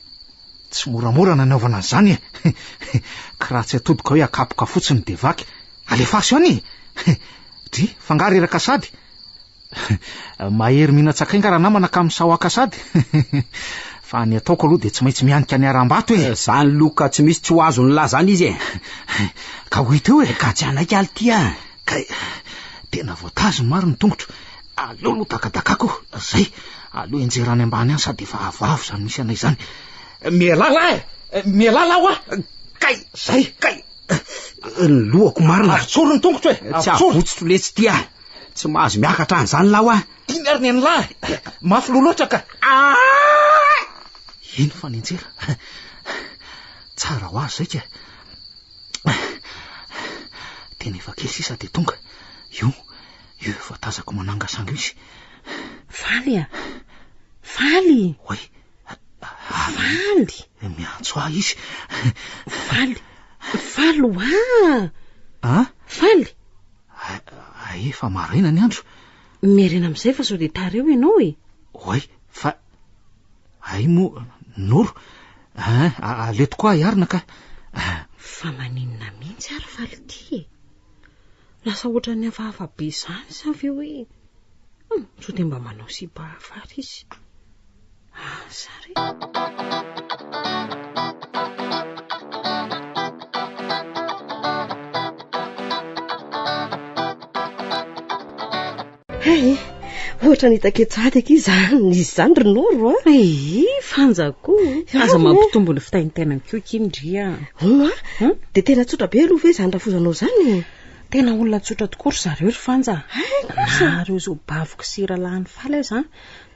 Tsy moramora ny anaovana an'izany e! Ka raha tsy atodika hoe akapoka fotsiny dia vaky. Alefaso ihany e! Dry, f'angaha reraka sady? Mahery mihinan-tsakay nga ranamana ka misaoaka sady? Fa ny ataoko aloha dia tsy maintsy mihanika ny harambato e! Zany loka tsy misy tsy ho azon'lah zany izy e! Ka ho hita eo e! Ka tsy hanaiky aly ty a! Kay, tena voatazony maro ny tongotro. Aleo aloha dakadakako, zay. Aleo enjera any ambany any sady efa avoavo izany misy anay izany. Mialà lahy e! Mialà lahy hoa! Kay! Zay! Kay! Ny lohako marina. Avotsory ny tongotro e! Tsy avotsotro letsy ty a! Tsy mahazo miakatra any izany lahy hoa! Iny ary ny an'lahy! Mafy loha loatra ka! Iny fa nianjera. Tsara ho azy zay ka. Tena efa kely sisa dia tonga. Io, io efa tazako manangasanga io izy. Faly a! Faly! Oay! Faly! Miantso ahy izy. Faly! Faly hoa! A? Faly! Efa maraina ny andro. Miherena amin'izay fa sao dia tara eo ianao e! Oay, fa Hay moa Noro a, aleo tokoa ahy arina ka. Fa maninona mihitsy ary faly ity e? Lasa ohatran'ny hafahafa be izany sa ve hoe hum, sao dia mba manao sipa hafa ary izy? Asa re. Hay, ohatra ny hitako eto sahady akia izany izy izany ry Noro a. Ee, Fanja koa. Aza mampitombo ny fitaintainany koa akia ndry a. Hono a, dia tena tsotra be aloha ve izany rafozanao izany e? Tena olona tsotra tokoa ry zareo ry Fanja. Hay kosa. Na ireo zobaviko sy rahalahiny Faly aza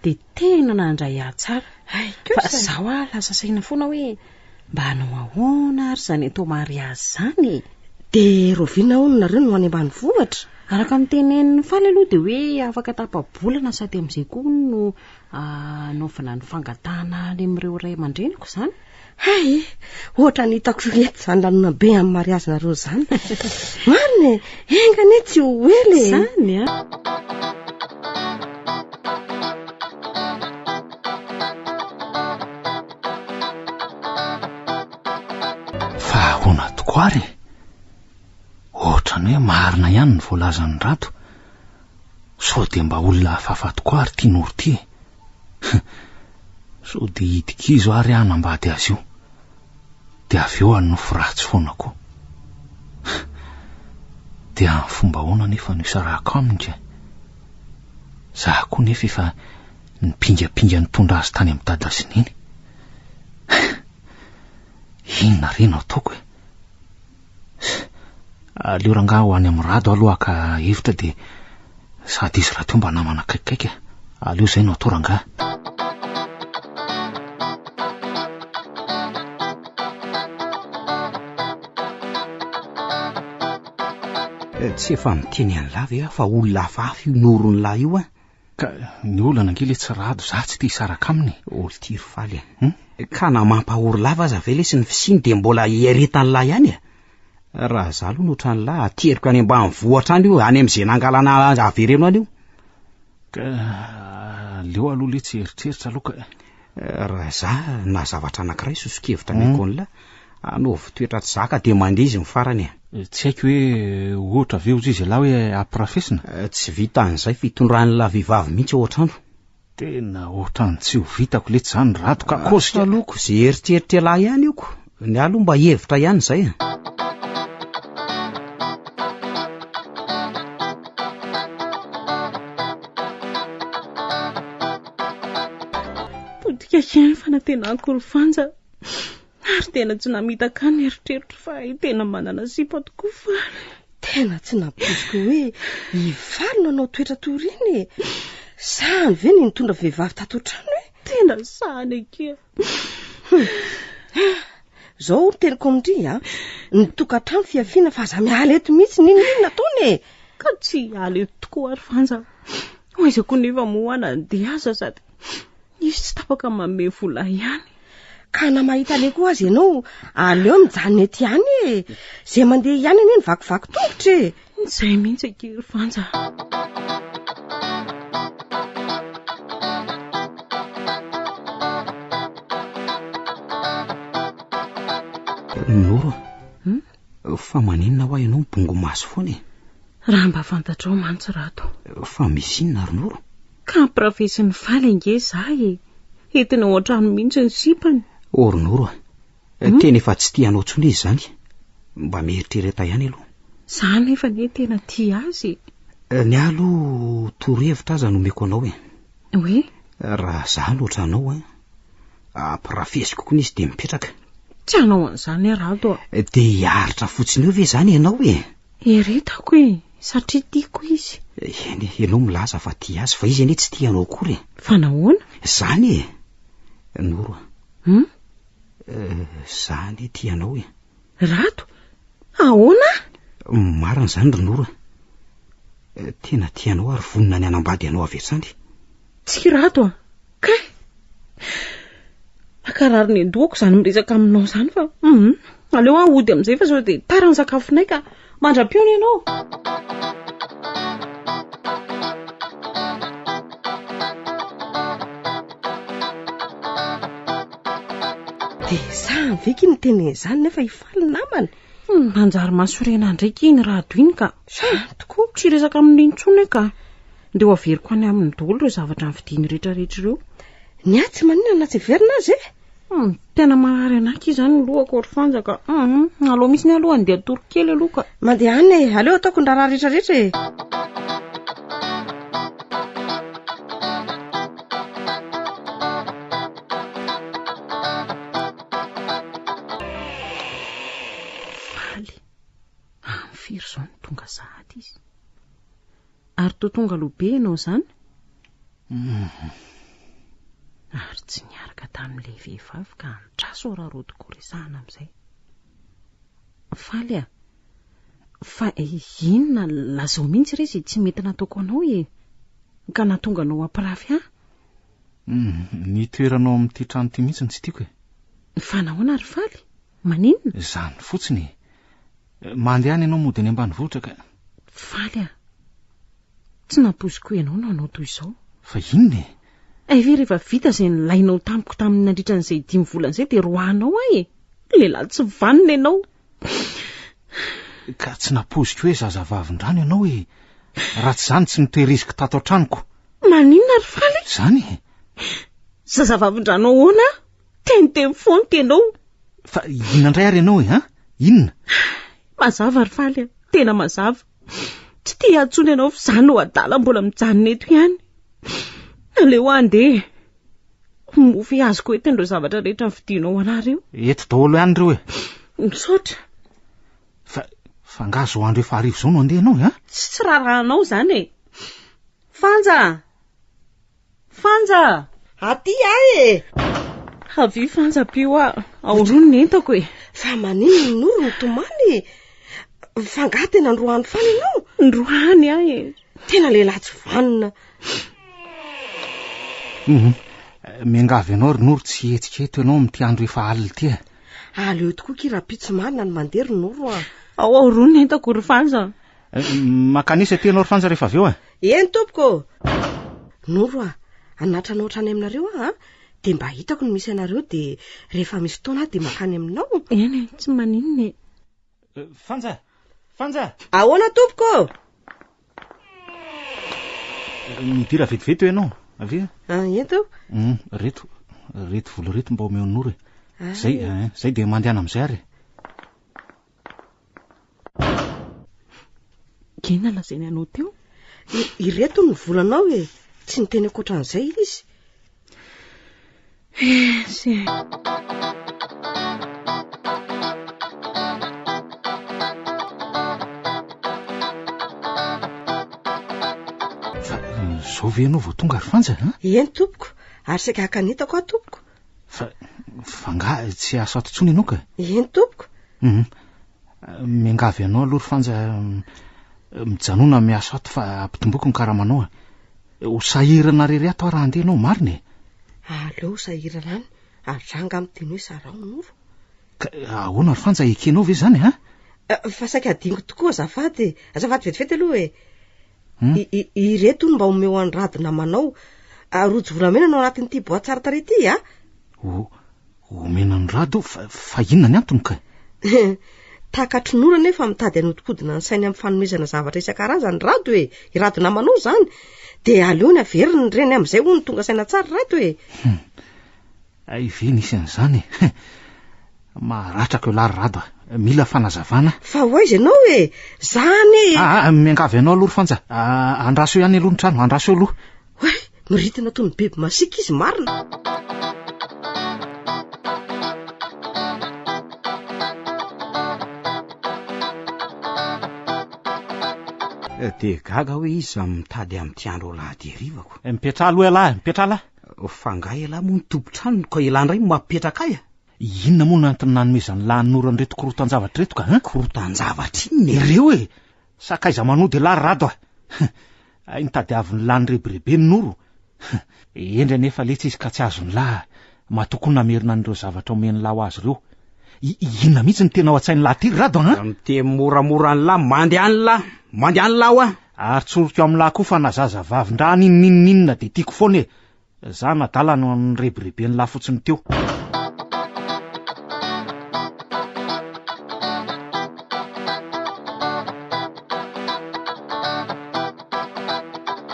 dia tena nandray ahy tsara. Hay kosa. Fa izaho a lasa saina foana hoe mba hanao ahoana ary izany atao mariazy izany e? Dia rahoviana hono nareo no any ambanivohitra? Araka ny tenenin'i Faly aloha dia hoe afaka tapa-bolana sady amin'izay koa hono no hanaovana ny fangatahana any amin'ireo ray aman-dreniko izany. Hay e! Ohatra ny hitako eto izany lanonam-be amin'ny mariazinareo izany. Marina e! Enga anie tsy ho ela e! Izany an! Ahoana tokoa ary e? Ohatran'ny hoe marina ihany ny voalazan'i Rado. Sao dia mba olona hafahafa tokoa ary ity Noro ity e? Sao dia hidi-kizo ary aho hanambady azy io. Dia avy eo hanonofy ratsy foana koa. Dia amin'ny fomba ahoana anefa no hisarahako aminy ka? Za koa nefa efa nipingapinga nitondra azy tany amin'i Dada sy Neny. Inona re no ataoko e? Aleo rangahy ho any amin'i Rado aloha haka hevitra dia sady izy rahateo mba namana akaikikaiky e. Aleo izay no atao rangahy. Tsy efa miteny an'lah ve aho fa olona hafahafa io noron'lah io an? Ka ny olana ange letsy Rado za tsy te hisaraka aminy e. Olty ry Faly a. Ka na mampahory lava aza ve lesy ny fisiany dia mbola hiaretan'lah ihany e? Raha za aloha no ohatran'lah ateriko any ambanivohitra any io, any amin'izay nangalana azy avereno any io. Ka aleo aloha letsy hieritreritra aloha ka. Raha za na zavatra anankiray soso-kevitra ameko an'lah, anaovy toetra tsy zaka dia mandeha izy ny farany e. Tsy haiko hoe ohatra ve hozy izy ialahy hoe ampirafesina? Tsy vitan'izay fitondran'lah vehivavy mihitsy ao an-trano. Tena ohatran'ny tsy ho vitako letsy izany Rado ka kôzika. Asa aloha ko, ze eritreritr'ialahy ihany io ko. Ny ahy aloha mba hevitra ihany izay e. Potika ihany ny fanantenako ry Fanja. Ary tena tsy namitaka ahy ny eritreritro fa hay tena manana sipa tokoa Faly. Tena tsy nampoiziko hoe i Faly no hanao toetra toy ireny e. Sahany ve ny nitondra vehivavy tato an-trano e? Tena sahany akia. Zao ny teniko amin-dry a, ny tokantrano fihafiana fa aza miala eto mihitsy n'inon'inona ataony e. Ka tsy hiala eto tokoa ary Fanja. Ho aiza koa nefa moa aho nandeha aza sady izy tsy tapaka manome vola ihany. Ka na mahita aleha koa aza ianao, aleo mijanona eto ihany e. Izay mandeha ihany anie ny vakivaky tongotra e. Izay mihitsy akia ry Fanja. Noro a, fa maninona hoa ianao mibongo maso foana e? Raha mba fantatrao mantsy Rado. Fa misy inona ry Noro? Ka ampirafesin'i Faly ange za e! Entiny ao an-trano mihitsy ny sipany. Oh ry Noro a, tena efa tsy tia anao intsony izy izany. Mba mieritrereta ihany aloha. Za nefa anie tena tia azy e! Ny ahy aloha torohevitra aza no omeko anao e. Hoe? Raha za no ohatranao an, ampirafesiko koa izy dia mipetraka. Tsy hanao an'izany aho Rado a. Dia hiaritra fotsiny eo ve izany ianao e? Eretako e, satria tiako izy. Eny e, ianao milaza fa tia azy, fa izy anie tsy tia anao akory e. Fa nahoana? Izany e! Noro a. Hum? Za anie tia anao e. Rado, ahoana? Marina izany ry Noro a. Tena tia anao ary vonona ny hanambady anao avy hatrany. Tsy Rado a! Kay! Mankarary ny an-dohako izany miresaka aminao izany fa hum, aleo aho hody amin'izay fa sao dia tara ny sakafonay ka. Mandra-pihaona ianao. Dia sahany ve ky miteny an'izany nefa i Faly namany? Manjary mahasorena ndraiky iny Rado iny ka. Zany tokoa. Tsy hiresaka aminy intsony aho ka. Ndeha ho averiko any aminy daholo ireo zavatra novidiany rehetrarehetra ireo. Ny ahy tsy maninona na tsy heverina aza e. Tena marary anah akia izany ny lohako ry Fanja ka. Aleo mihitsy aloha handeha hatory kely aloha ka. Mandehana e, aleo ataoko ny raharaha rehetrarehetra e. Faly. Amin'ny firy izao no tonga sahady izy? Ary toa tonga aloha be ianao izany? Ary tsy niaraka tamin'ilay vehivavy ka andraso raha roa tokoa resahana amin'izay. Faly a! Fa inona lazao mihitsy re izay tsy mety nataoko anao e! Ka nahatonga anao hampirafy ahy? Ny toeranao amin'ity trano ity mihitsy no tsy tiako e. Fa nahoana ry Faly? Maninona? Izany fotsiny e. Mandehana ianao mody any ambanivohitra ka. Faly a! Tsy nampoiziko ianao no hanao toy izao. Fa inona e? Hay ve rehefa vita izay nilainao tamiko tamin'ny nandritra an'izay dimy volana izay dia roahanao aho e! Lehilahy tsy vanona ianao. Ka tsy nampoiziko hoe zazavavindrano ianao e. Raha tsy izany tsy notehiriziko tato an-tranoko. Maninona ry Faly? Izany e. Zazavavindrano ahoana? Teniteny foana ianao. Fa inona indray ary ianao e, an? Inona? Mazava ry Faly a, tena mazava. Tsy tia ahy intsony ianao fa izaho no adala mbola mijanona eto ihany. Aleo handeha. Moa ve azoko entina ireo zavatra rehetra novidianao ho anah ireo? Eto daholo ihany ireo e. Misaotra. Fa, fa angaha izao andro efa hariva izao no handeha ianao e, an? Tsy tsy raharahanao izany e. Fanja! Fanja! Aty aho e! Avia Fanja ampio aho. Aorono ny entako e. Fa maninona i Noro mitomany e? Fa angaha tena ndroany fana ianao? Ndroany aho e. Tena lehilahy tsy vanona. Hum, miangavy anao ry Noro tsy hihetsika eto ianao amin'ity andro efa alina ity e. Aleo tokoa ki rahampitso marina ny mandeha ry Noro a. Ao aorono ny entako ry Fanja. Eh, Makanisa aty ianao ry Fanja rehefa avy eo e. Eny tompoko. Noro a, hanatranao hatrany aminareo aho a, dia mba hitako ny misy anareo dia rehefa misy fotoana aho dia mankany aminao. Eny e, tsy maninona e. Eh, Fanja! Fanja! Ahoana tompoko? Midira vetivety eo ianao, avia. Ah, ento. Reto, reto vola reto mba omeo an'i Noro e. Ah. Zay, eh, zay dia mandehana amin'izay ary. Inona lazainy anao teo? Ireto ny volanao e. Tsy niteny ankoatran'izay izy. Esy. Fa izao ve ianao vao tonga ry Fanja a? Eny tompoko, ary saika haka ny entako aho tompoko. Fa, fa angaha tsy azo ato intsony ianao ka? Eny tompoko. Mhm. Miangavy anao aloha ry Fanja, mijanona miasa ato fa ampitomboko ny karamanao a. Ho sahirana irery ato aho raha handeha ianao, marina e? Aleo ho sahirana any, ary za angaha miteny hoe saraho Noro. Ka ahoana ry Fanja, ekenao ve izany a? Fa saika adinoko tokoa azafady e! Azafady vetivety aloha e! Ireto hono mba omeo an'i Rado namanao. Rojo volamena no anatin'ity boaty tsara tarehy ity a! O, omena an'i Rado? Fa, fa inona ny antony ka? Takatry Noro anefa mitady hanodikodina ny sainy amin'ny fanomezana zavatra isan-karazany Rado e! I Rado namanao izany! Dia aleony averiny ireny amin'izay hono tonga saina tsara Rado e! Hum. Hay ve nisy an'izany e! Maharatrako ialahy ry Rado a! Mila fanazavana. Fa ho aiza ianao e? Za anie e! Aa, miangavy anao aloha ry Fanja. Andraso eo ihany aloha ny trano, andraso eo aloha. Oay, miritina toy ny biby masiaka izy marina. Dia gaga hoe iza mitady amin'ity andro alahady harivako. Mipetraha aloha ialahy, mipetraha lahy. Fa angaha ialahy moa no tompon-trano ka ialahy indray no mampipetraka ahy a? Inona moa no antony nanomezan'i lahy Noro an'ireto korotan-javatra ireto ka an? Korotan-javatra inona e? Ireo e! Sakaiza manody ialahy ry Rado a! Hay nitadiavin'i lahy nirebirebeny Noro. Hendry anefa letsy izy ka tsy azon'i lahy. Matoa koa namerina an'ireo zavatra omen'i lahy ho azy ireo. Inona mihitsy no tena ao an-tsain'i lahy ity ry Rado an? Miteny moramora an'i lahy, mandeha any lahy, mandeha any lahy hoa! Ary tsoriko amin'lah koa fa na zaza vavin-draha n'inon'inon'inona dia tiako foana e! Za nadala no nirebireben'lah fotsiny teo.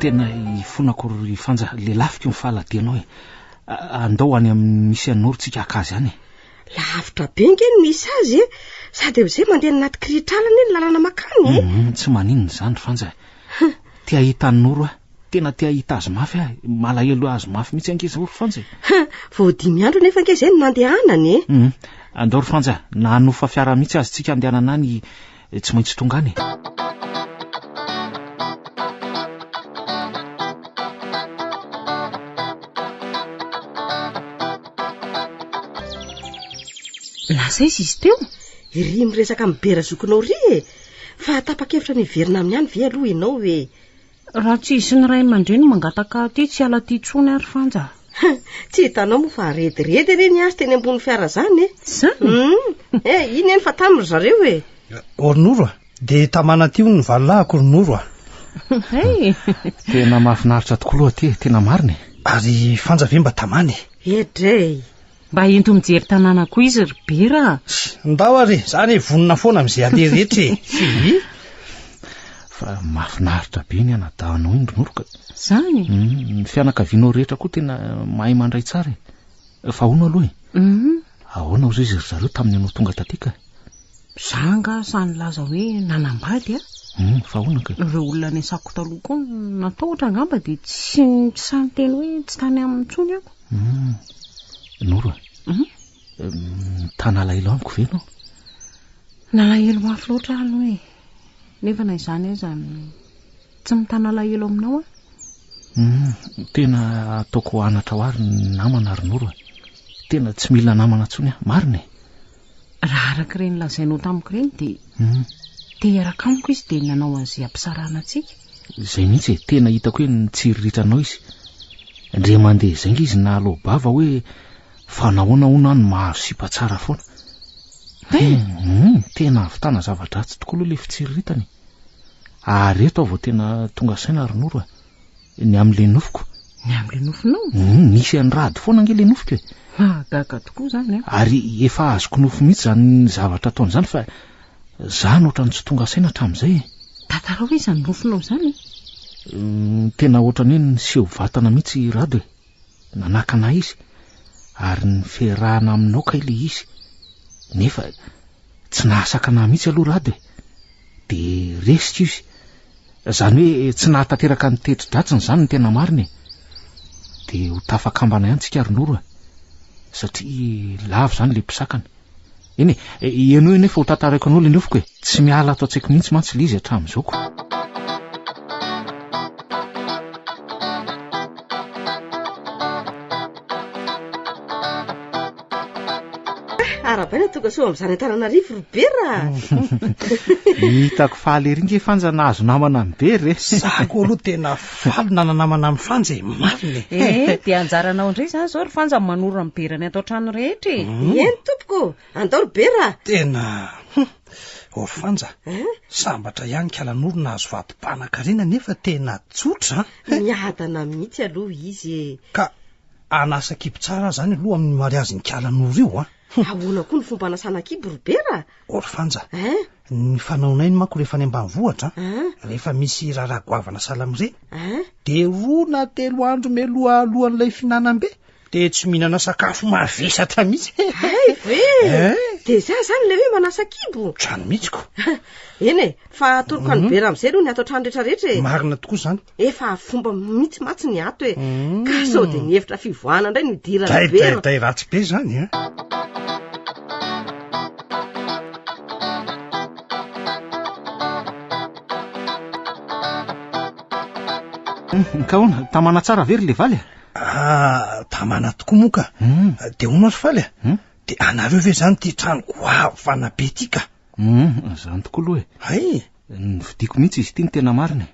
Tena ifonako ry Fanja, lelafiko ny fahaladianao e! Andao any amin'ny misy an'i Noro tsika haka azy any e! Lavitra be nge ny misy azy e! Sady amin'izay mandeha anaty kirihitr'ala anie ny lalana makany e! Hum, tsy maninona izany ry Fanja e! Te hahita an'i Noro aho, tena te hahita azy mafy aho, malahelo azy mafy mihitsy ange izao ry Fanja e! Vao dimy andro anefa ange izay no nandehanany e! Hum, andao ry Fanja, na hanofa fiara mihitsy aza tsika handehanana any, tsy maintsy tonga any e! Lasa aiza izy teo? Iry miresaka amin'i Bera zokinao iry e! Fa tapa-kevitra ny hiverina aminy ihany ve aloha ianao e? Raha tsy hisy ny ray aman-dreny mangataka aty tsy hiala aty intsony aho ry Fanja a! Tsy hitanao moa fa rediredy anie ny azy teny ambony fiara izany e! Izany? Hum! Eh, iny eny fa tamy ry zareo e! Ry Noro a! Dia tamana aty hono ny valolahako ry Noro a! Hay! Tena mahafinaritra tokoa aloha aty e, tena marina e! Ary Fanja ve mba tamana e? Edrey! Mba ento mijery tanàna koa izy ry Bera a! Ndao ary e, za anie vonona foana amin'izay aleha rehetra e! Hi! Fa mahafinaritra be ny anadahinao iny ry Noro ka. Zany? Ny fianakavianao rehetra koa tena mahay mandray tsara e. Fa ahoana aloha e? Ahoana hozy izy ry zareo tamin'ny ianao tonga taty ka? Za angaha sahy nilaza hoe nanambady a? Fa ahoana kay? Ireo olona niasako taloha koa natahotra angamba dia tsy sahy niteny hoe tsy tany aminy intsony aho. Noro a! Mitana alahelo amiko ve ianao? Nalahelo mafy loatra aho aloha e. Nefa na izany aza tsy mitana alahelo aminao aho. Tena ataoko anatra ho ahy ry namana ry Noro a. Tena tsy mila namana intsony aho, marina e. Raha araka ireny lazainao tamiko ireny dia te hiaraka amiko izy dia nanao an'izay hampisarahana antsika. Izay mihitsy e, tena hitako hoe nitsiriritra anao izy. Indray mandeha izay ange izy nahaloa-bava hoe fa nahoana hono aho no mahazo sipa tsara foana. Tena hahavitana zava-dratsy tokoa aloha ilay fitsiriritana e. Ary eto aho vao tena tonga saina ry Noro a. Ny amin'ilay nofiko. Ny amin'ilay nofinao? Nisy an'i Rado foana ange ilay nofiko e. Mahagaga tokoa izany an. Ary efa azoko nofy mihitsy izany zavatra ataony izany fa za no ohatran'ny tsy tonga saina hatramin'izay e. Tantarao hoe izany nofinao izany e. Tena ohatran'ny hoe niseho vatana mihitsy i Rado e. Nanakana ahy izy. Ary ny fiarahana aminao kay ilay izy. Nefa tsy nahasakana ahy mihitsy aloha Rado e. Dia resiko izy. Izany hoe tsy nahatanteraka ny teti-dratsiny izany no tena marina e. Dia ho tafakambana ihany tsika ry Noro a. Satria lavo izany ilay mpisakana. Eny e, henoy anie fa ho tantaraiko anao ilay nofiko e. Tsy miala ato an-tsaiko mihitsy mantsy ilay izy hatramin'izao ko. Arahabaina tonga soa amin'izany Antananarivo ry Bera a! Hitako faly ery nge Fanja nahazo namana amin'i Bera e! Za koa aloha tena faly nana-namana amin'i Fanja e, marina e! Eh, dia anjaranao indray izany izao ry Fanja ny manoro an'i Bera ny ato an-trano rehetra e! Eny tompoko, andao ry Bera a! Tena hum! Ô ry Fanja, sambatra ihany Kalanoro nahazo vady mpanan-karena nefa tena tsotra an! Miadana mihitsy aloha izy e! Ka Hanasa kibo tsara aho zany aloha amin'ny mariazin'i Kala Noro io an! Ahoana koa ny fomba hanasana kibo ry Bera? Ô ry Fanja, Hein? ny fanaonay ny manko rehefa any ambanivohitra an, Hein? rehefa misy raharaha goavana sahala amin'ireny, Hein? dia roa na telo andro mialoha alohan'ilay fihinanam-be dia tsy mihinana sakafo mavesatra mihitsy. Hay ve? Hein? Dia izay izany ilay hoe manasa kibo? Otrany mihitsy ko. Eny e, fa atoroko an'i Bera amin'izay aloha ny ato an-trano rehetrarehetra e. Marina tokoa izany. Efa fomba mihitsy mantsy ny ato e. Ka sao dia ny hevitra fivoahana indray no idiran'i Dray, Bera. dray, dray ratsy be izany a. Ka ahoana, tamana tsara ve ry Levaly a? Ah, tamana tokoa moa ka. Dia hono ary Faly a? Dia anareo ve izany ity trano goavana be ity ka? Izany tokoa aloha e. Hay! Novidiako mihitsy izy ity ny tena marina e.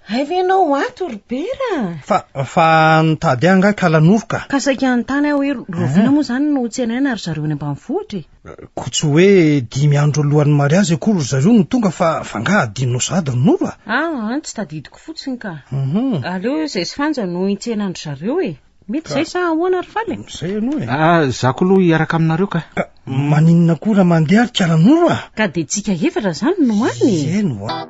Hay ve ianao ato ry Bera? Fa, fa nitady ahy angaha Kalanoro ka. Ka saika hanontany aho hoe rahoviana moa izany no tsenaina ry zareo any ambanivohitra e? Koa tsy hoe dimy andro alohan'ny mariazy akory ry zareo no tonga fa, fa angaha adinonao sahady ry Noro a? Ah, tsy tadidiko fotsiny ka. Aleo izay sy Fanja no hitsenan-dry zareo e. Mety izay sa ahoana ry Faly e? Izay aloha e. Ah, za koa aloha hiaraka aminareo ka. Ka maninona koa raha mandeha ry Kalanoro a? Ka dia tsika efatra izany no any e? Eny oa.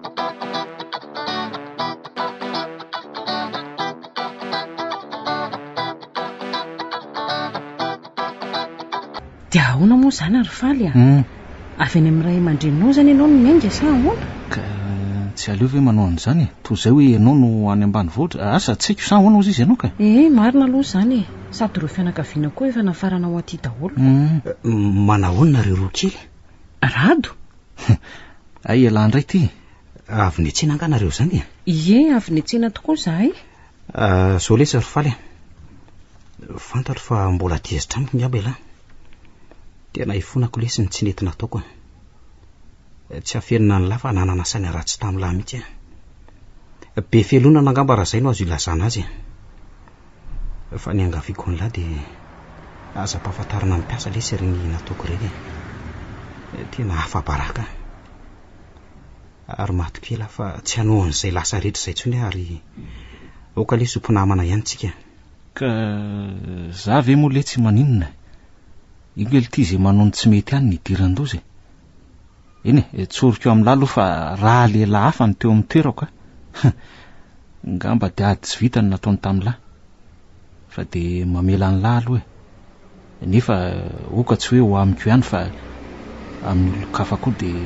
Dia ahoana moa izany ry Faly a? Avy any amin'ny ray aman-dreninao izany ianao no miainga sa ahoana? Ka tsy aleo ve manao an'izany e? Toy izay hoe ianao no any ambanivohitra. Asa, tsy haiko sa ahoana hozy izy ianao ka? Ee, marina aloha izany e. Sady ireo fianakaviana koa efa nafarana ho aty daholo. Manahoana nareo roa kely? Rado? Hay ialahy indray ity e. Avy niantsena angaha nareo izany e? Ie, avy niantsena tokoa izahay. Zao lesy ry Faly a. Fantatro fa mbola tezitra amiko ngamba ialahy. Tena ifonako lesy ny tsy nety nataoko a. Tsy afenina an'lah fa nanana saina ratsy tamin'lah mihitsy aho. Be fialonana angamba raha izay no azo ilazana azy e. Fa ny angaviako an'lah dia aza ampahafantarina ny mpiasa lesy ireny nataoko ireny e. Tena afa-baraka aho. Ary matokia elah fa tsy hanao an'izay lasa rehetra izay intsony aho ary aoka lesy ho mpinamana ihany tsika. Ka za ve moa letsy maninona e? Io kely ity izay manao ny tsy mety any ny idiran-doza e. Eny e, tsoriko amin'lah aloha fa raha lehilahy hafa no teo amin'ny toerako a, ngamba dia ady tsy vita no nataony tamin'lah. Fa dia mamela an'lah aloha e. Nefa oka tsy hoe ho amiko ihany fa amin'ny olon-kafa koa dia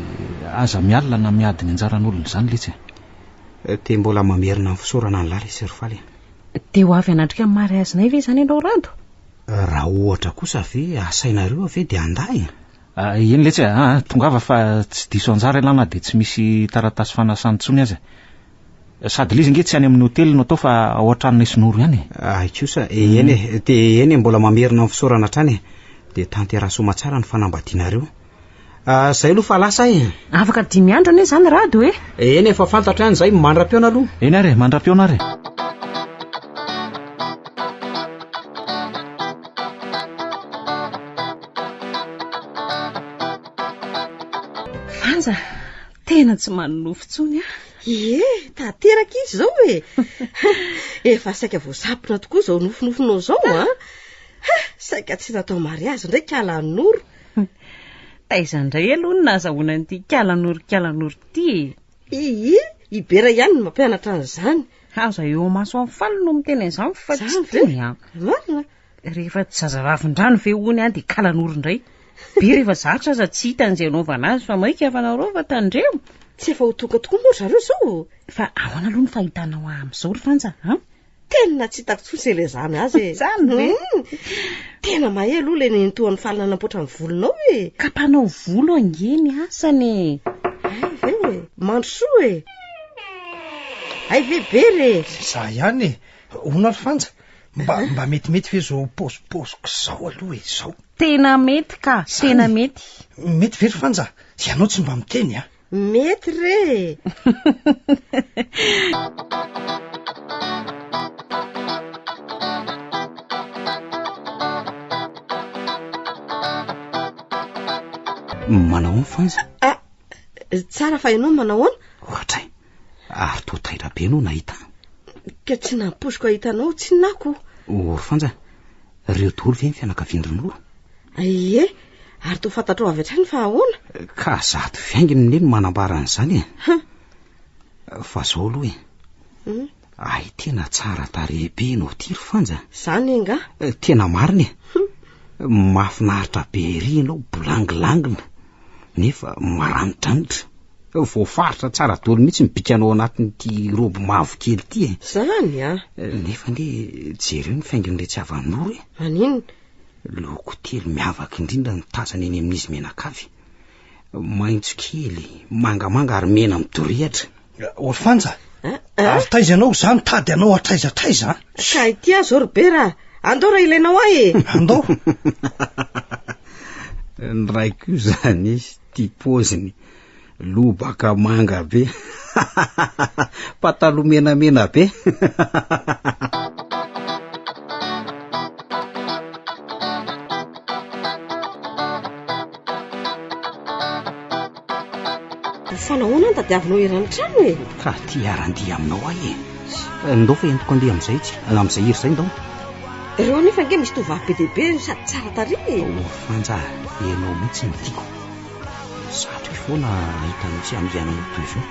aza mialona na miady ny anjaran'olona izany letsy e. Dia mbola mamerina ny fisaorana an'lah lesy ry Faly a. Dia ho avy hanatrika ny mariazinay ve izany ianao Rado? Raha ohatra kosa ve asainareo aho ve dia handà e? Eny letsy a, tongava fa tsy diso anjara ialahy na dia tsy misy taratasy fanasana intsony aza. Sady ilay izy ange tsy any amin'ny hotely no atao fa ao an-tranonay sy Noro ihany e. Hay kosa, eny e, dia eny e, mbola mamerina ny fisaorana hatrany e. Dia tanteraho soamatsara ny fanambadianareo. Izay aloha fa lasa aho e. Afaka dimy andro anie izany Rado e. Eny e, efa fantatro ihany izay, mandra-pihaona aloha. Eny ary e, mandra-pihaona ary e. Fanja, tena tsy manonofy intsony aho. Ie, tanteraka izy izao e. Efa saika voasapona tokoa izao nofinofinao izao a. Ha, saika tsy natao mariazy indray kala Noro. Taiza indray aloha no nahazahoana an'ity kala Noro kala Noro ity e? Ii, i Bera ihany no mampianatra an'izany. Aza eo amaso amin'ny faly no miteny an'izany fa tsy tiany a. Marina. Rehefa tsy zazavavin-drano ve hono an dia kalanoro indray. Be rehefa zatra aza tsy hitany izay anaovana azy fa maika fa nareo fa tandremo. Tsy efa ho tonga tokoa moa ry zareo izao? Fa ahoana aloha ny fahitanao ahy amin'izao ry Fanja an? Tena tsy hitako intsony izay ilazana azy e. Izany ve? Tena mahay aloha ilay nenitoan'i Faly nanamboatra ny volonao e. Ka mpanao volo ange ny asany e. Hay ve e. Mandrosoa e. Hay ve Bera e. Za ihany e. Hono ary Fanja, Mba mba metimety ve zao paozipaoziko zao aloha e zao? Tena mety ka, tena mety. Mety ve ry Fanja? Ianao tsy mba miteny a. Mety re e. Manao ahoana Fanja? Ah, tsara fa ianao manao ahoana? Ohatray. Ary toa taitra be ianao nahita ahy. Ka tsy nampoiziko hahita anao tsinona aho ko. O ry Fanja, ireo daholo ve ny fianakavian-dry Noro? Ie, ary toa fantatrao avy hatrany fa ahoana? Ka zato fiainginy anie no manambara an'izany e. Fa zao aloha e. Hmm? Ay tena tsara tarehy be ianao ity ry Fanja. Zany angaha? Tena marina e. Mahafinaritra be ery ianao bolangilangina nefa maranidranitra. Voafaritra tsara daholo mihitsy ny bikanao anatin'ity robe mavokely ity e. Zany a! Nefa anie jereo ny faingon'iretsy havan'i Noro e. Maninona? Loko telo miavaka indrindra no tazana eny amin'izy mianakavy. Maitso kely, mangamanga ary mena midorehitra. Ry Fanja, ary taiza ianao? Za mitady anao hatraiza hatraiza an! Ka ity aho zao ry Bera a! Andao raha ilainao ahy e! Andao! Ny raiko io zany izy tia paoziny, lobaka manga be, pataloha menamena be. Fa nahoana no tadiavinao eran'ny trano e? Ka te hiara-handihy aminao aho e. Ndao fa entiko handeha amin'izay tsy, amin'izay hira izay ndao. Ireo anefa ange misy tovovavy be dia be sady tsara tarehy e. Oh Fanja, ianao mihitsy no tiako. Satriko foana hahita anao sy hamihana anao toy izao.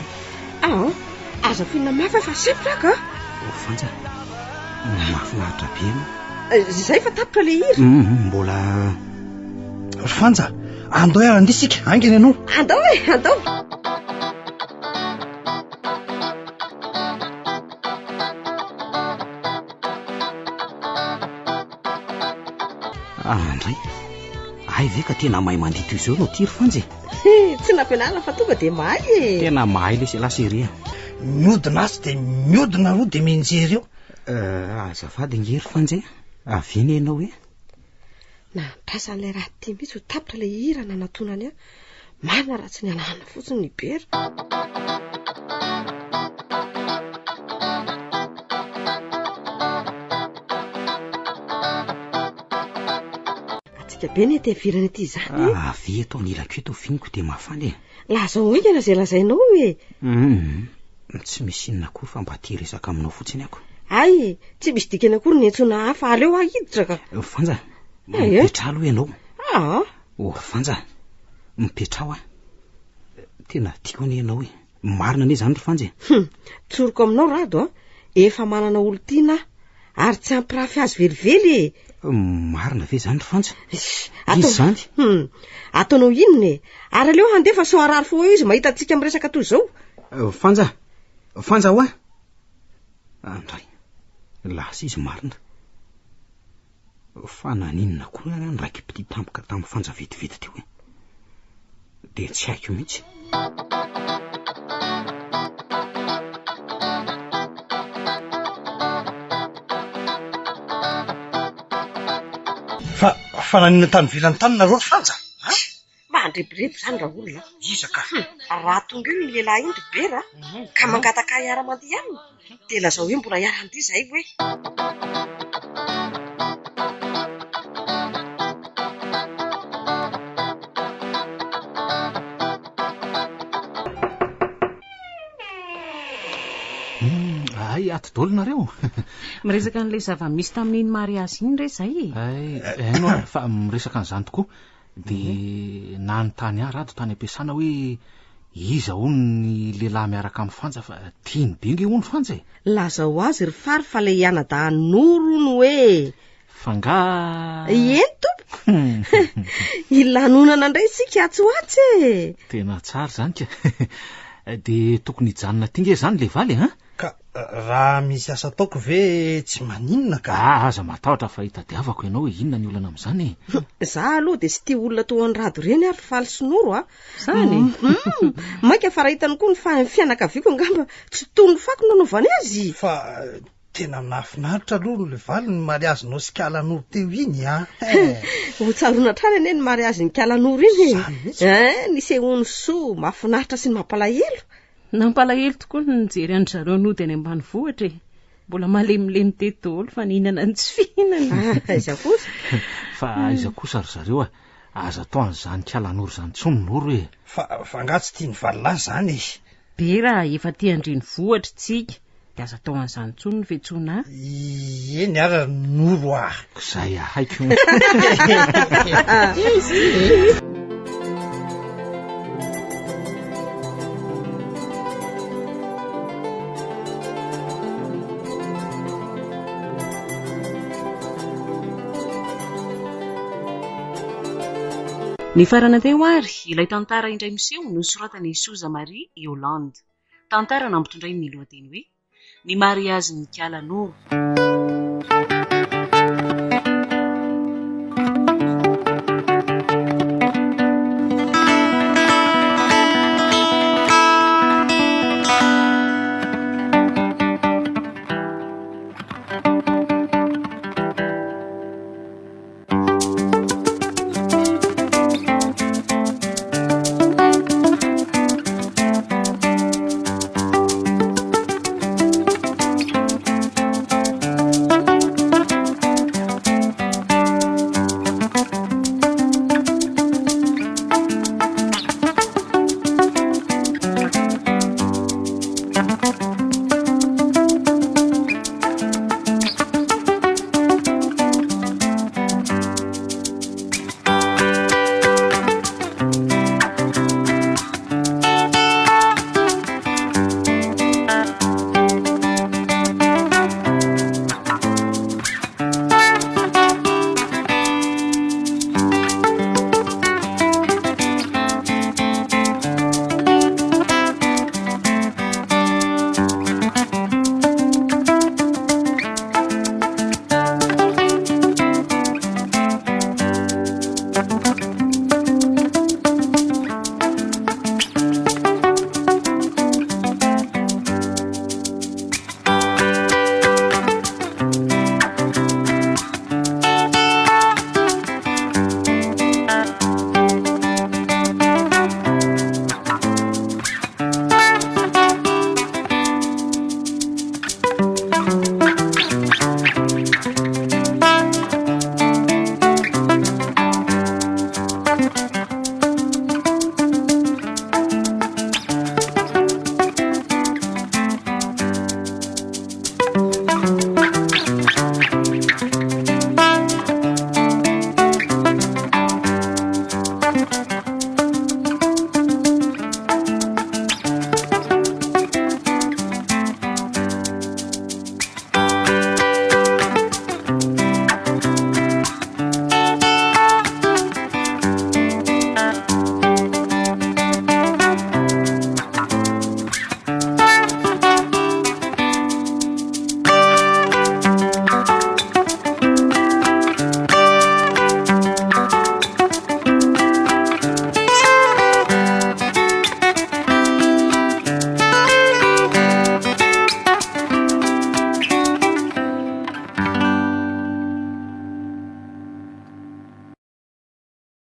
Ah, aza fihinana mafy aho fa sempotra aho ka. Oh Fanja, mahafinaritra be ianao. Izay fa tapitra ilay hira. Mbola. Ry Fanja, andao hiara-handeha isika, haingana ianao. Andao e, andao. Andray, hay ve ka tena mahay mandihy toy izao ianao ity ry Fanja e? Tsy nampianarina fa tonga dia mahay e. Tena mahay lesy ialahy chérie a. Miodina atsy dia miodina aroa dia mianjery eo. Azafady ange ry Fanja e, avy eny ianao e. Nandrasan'ilay raha ity mihitsy ho tapitra ilay hira nanatonany ahy. Marina raha tsy nialana fotsiny i Bera. Hatsiaka be ny ety ivelany ety izany e. Avia eto anilako eto finiko dia mafana e. Lazao haingana izay lazainao e. Hum, tsy misy inona akory fa mba te hiresaka aminao fotsiny ako. Hay, tsy misy dikany akory ny antsoina ahy fa aleo aho hiditra ka. Fanja, mipetraha aloha ianao. Aa! Oh Fanja, mipetraha hoa. Tena tiako anie ianao e. Marina anie izany ry Fanja e. Hum, tsoriko aminao Rado a, efa manana olon-tiana aho, ary tsy hampirafy azy velively e. Marina ve izany ry Fanja? Iss, Iza izany? Hum, ataonao inona e? Ary aleo handeha fa sao harary fo eo izy mahita antsika miresaka toy izao. Fanja, Fanja hoa! Andray, lasa izy marina. Fa naninona koa ary aho niraiki-pitia tampoka tamin'i Fanja vetivety teo e? Dia tsy haiko mihitsy. Fa, fa naninona tany ivelany tany nareo ry Fanja? A? Mandrebireby izany raolona a! Iza ka? Hum, raha tonga eo iny lehilahy iny ry Bera a, ka mangataka ahy hiara-mandeha aminy, dia lazao hoe mbola hiara-handeha izahay hoe. Hum, hay ato daholo nareo. Miresaka an'ilay zava-misy tamin'iny mariazy iny re izay e. Hay, haino aho fa miresaka an'izany tokoa. Dia nanontany ahy Rado tany am-piasana hoe iza hono ny lehilahy miaraka amin'i Fanja fa tiany be nge hono Fanja e! Lazao azy ry Fary fa ilay anadahin'i Noro hono hoe. Fa nga. Eny tompoko! Hilanonana indray isika atsy ho atsy e! Tena tsara izany ka! Dia tokony hijanona aty nge izany ilay valy an! Ka raha misy asa ataoko ve tsy maninona ka? Ah, aza matahotra fa hitadiavako ianao hoe inona ny olana amin'izany e. Za aloha dia tsy tia olona toa an'i Rado ireny ary Faly sy Noro a. Zany? Mm. Mainka fa raha hitany koa ny fa- fianakaviako angamba tsy toy ny fako no anaovany azy. Fa tena nahafinaritra aloha le valy ny mariazinao sy Kalanoro teo iny a. Ho tsaroana hatrany anie ny mariazin'i Kalanoro iny e. Zany mihitsy. Eh, nisehoan'ny soa mahafinaritra sy ny mampalahelo. Nampalahelo tokoa ny nijery an-dry zareo nody any ambanivohitra e! Mbola malemilemy teto daholo fa nihinana ny tsy fihinana. Ah, aiza kosa? Fa aiza kosa ry zareo a! Aza atao an'izany kalanoro izany intsony Noro e! Fa, fa angaha tsy tian'i valilahy izany e? Bera, efa aty an-drenivohitra tsika, dia aza atao an'izany intsony ny fiantsoana ahy. Eny ary ry Noro a! Izay haiko. Nifarana teo ary ilay tantara indray miseho nosoratan'i Soza Marie Yolande. Tantara nampitondrainy ny lohateny hoe Ny mariazin'i Kala Noro.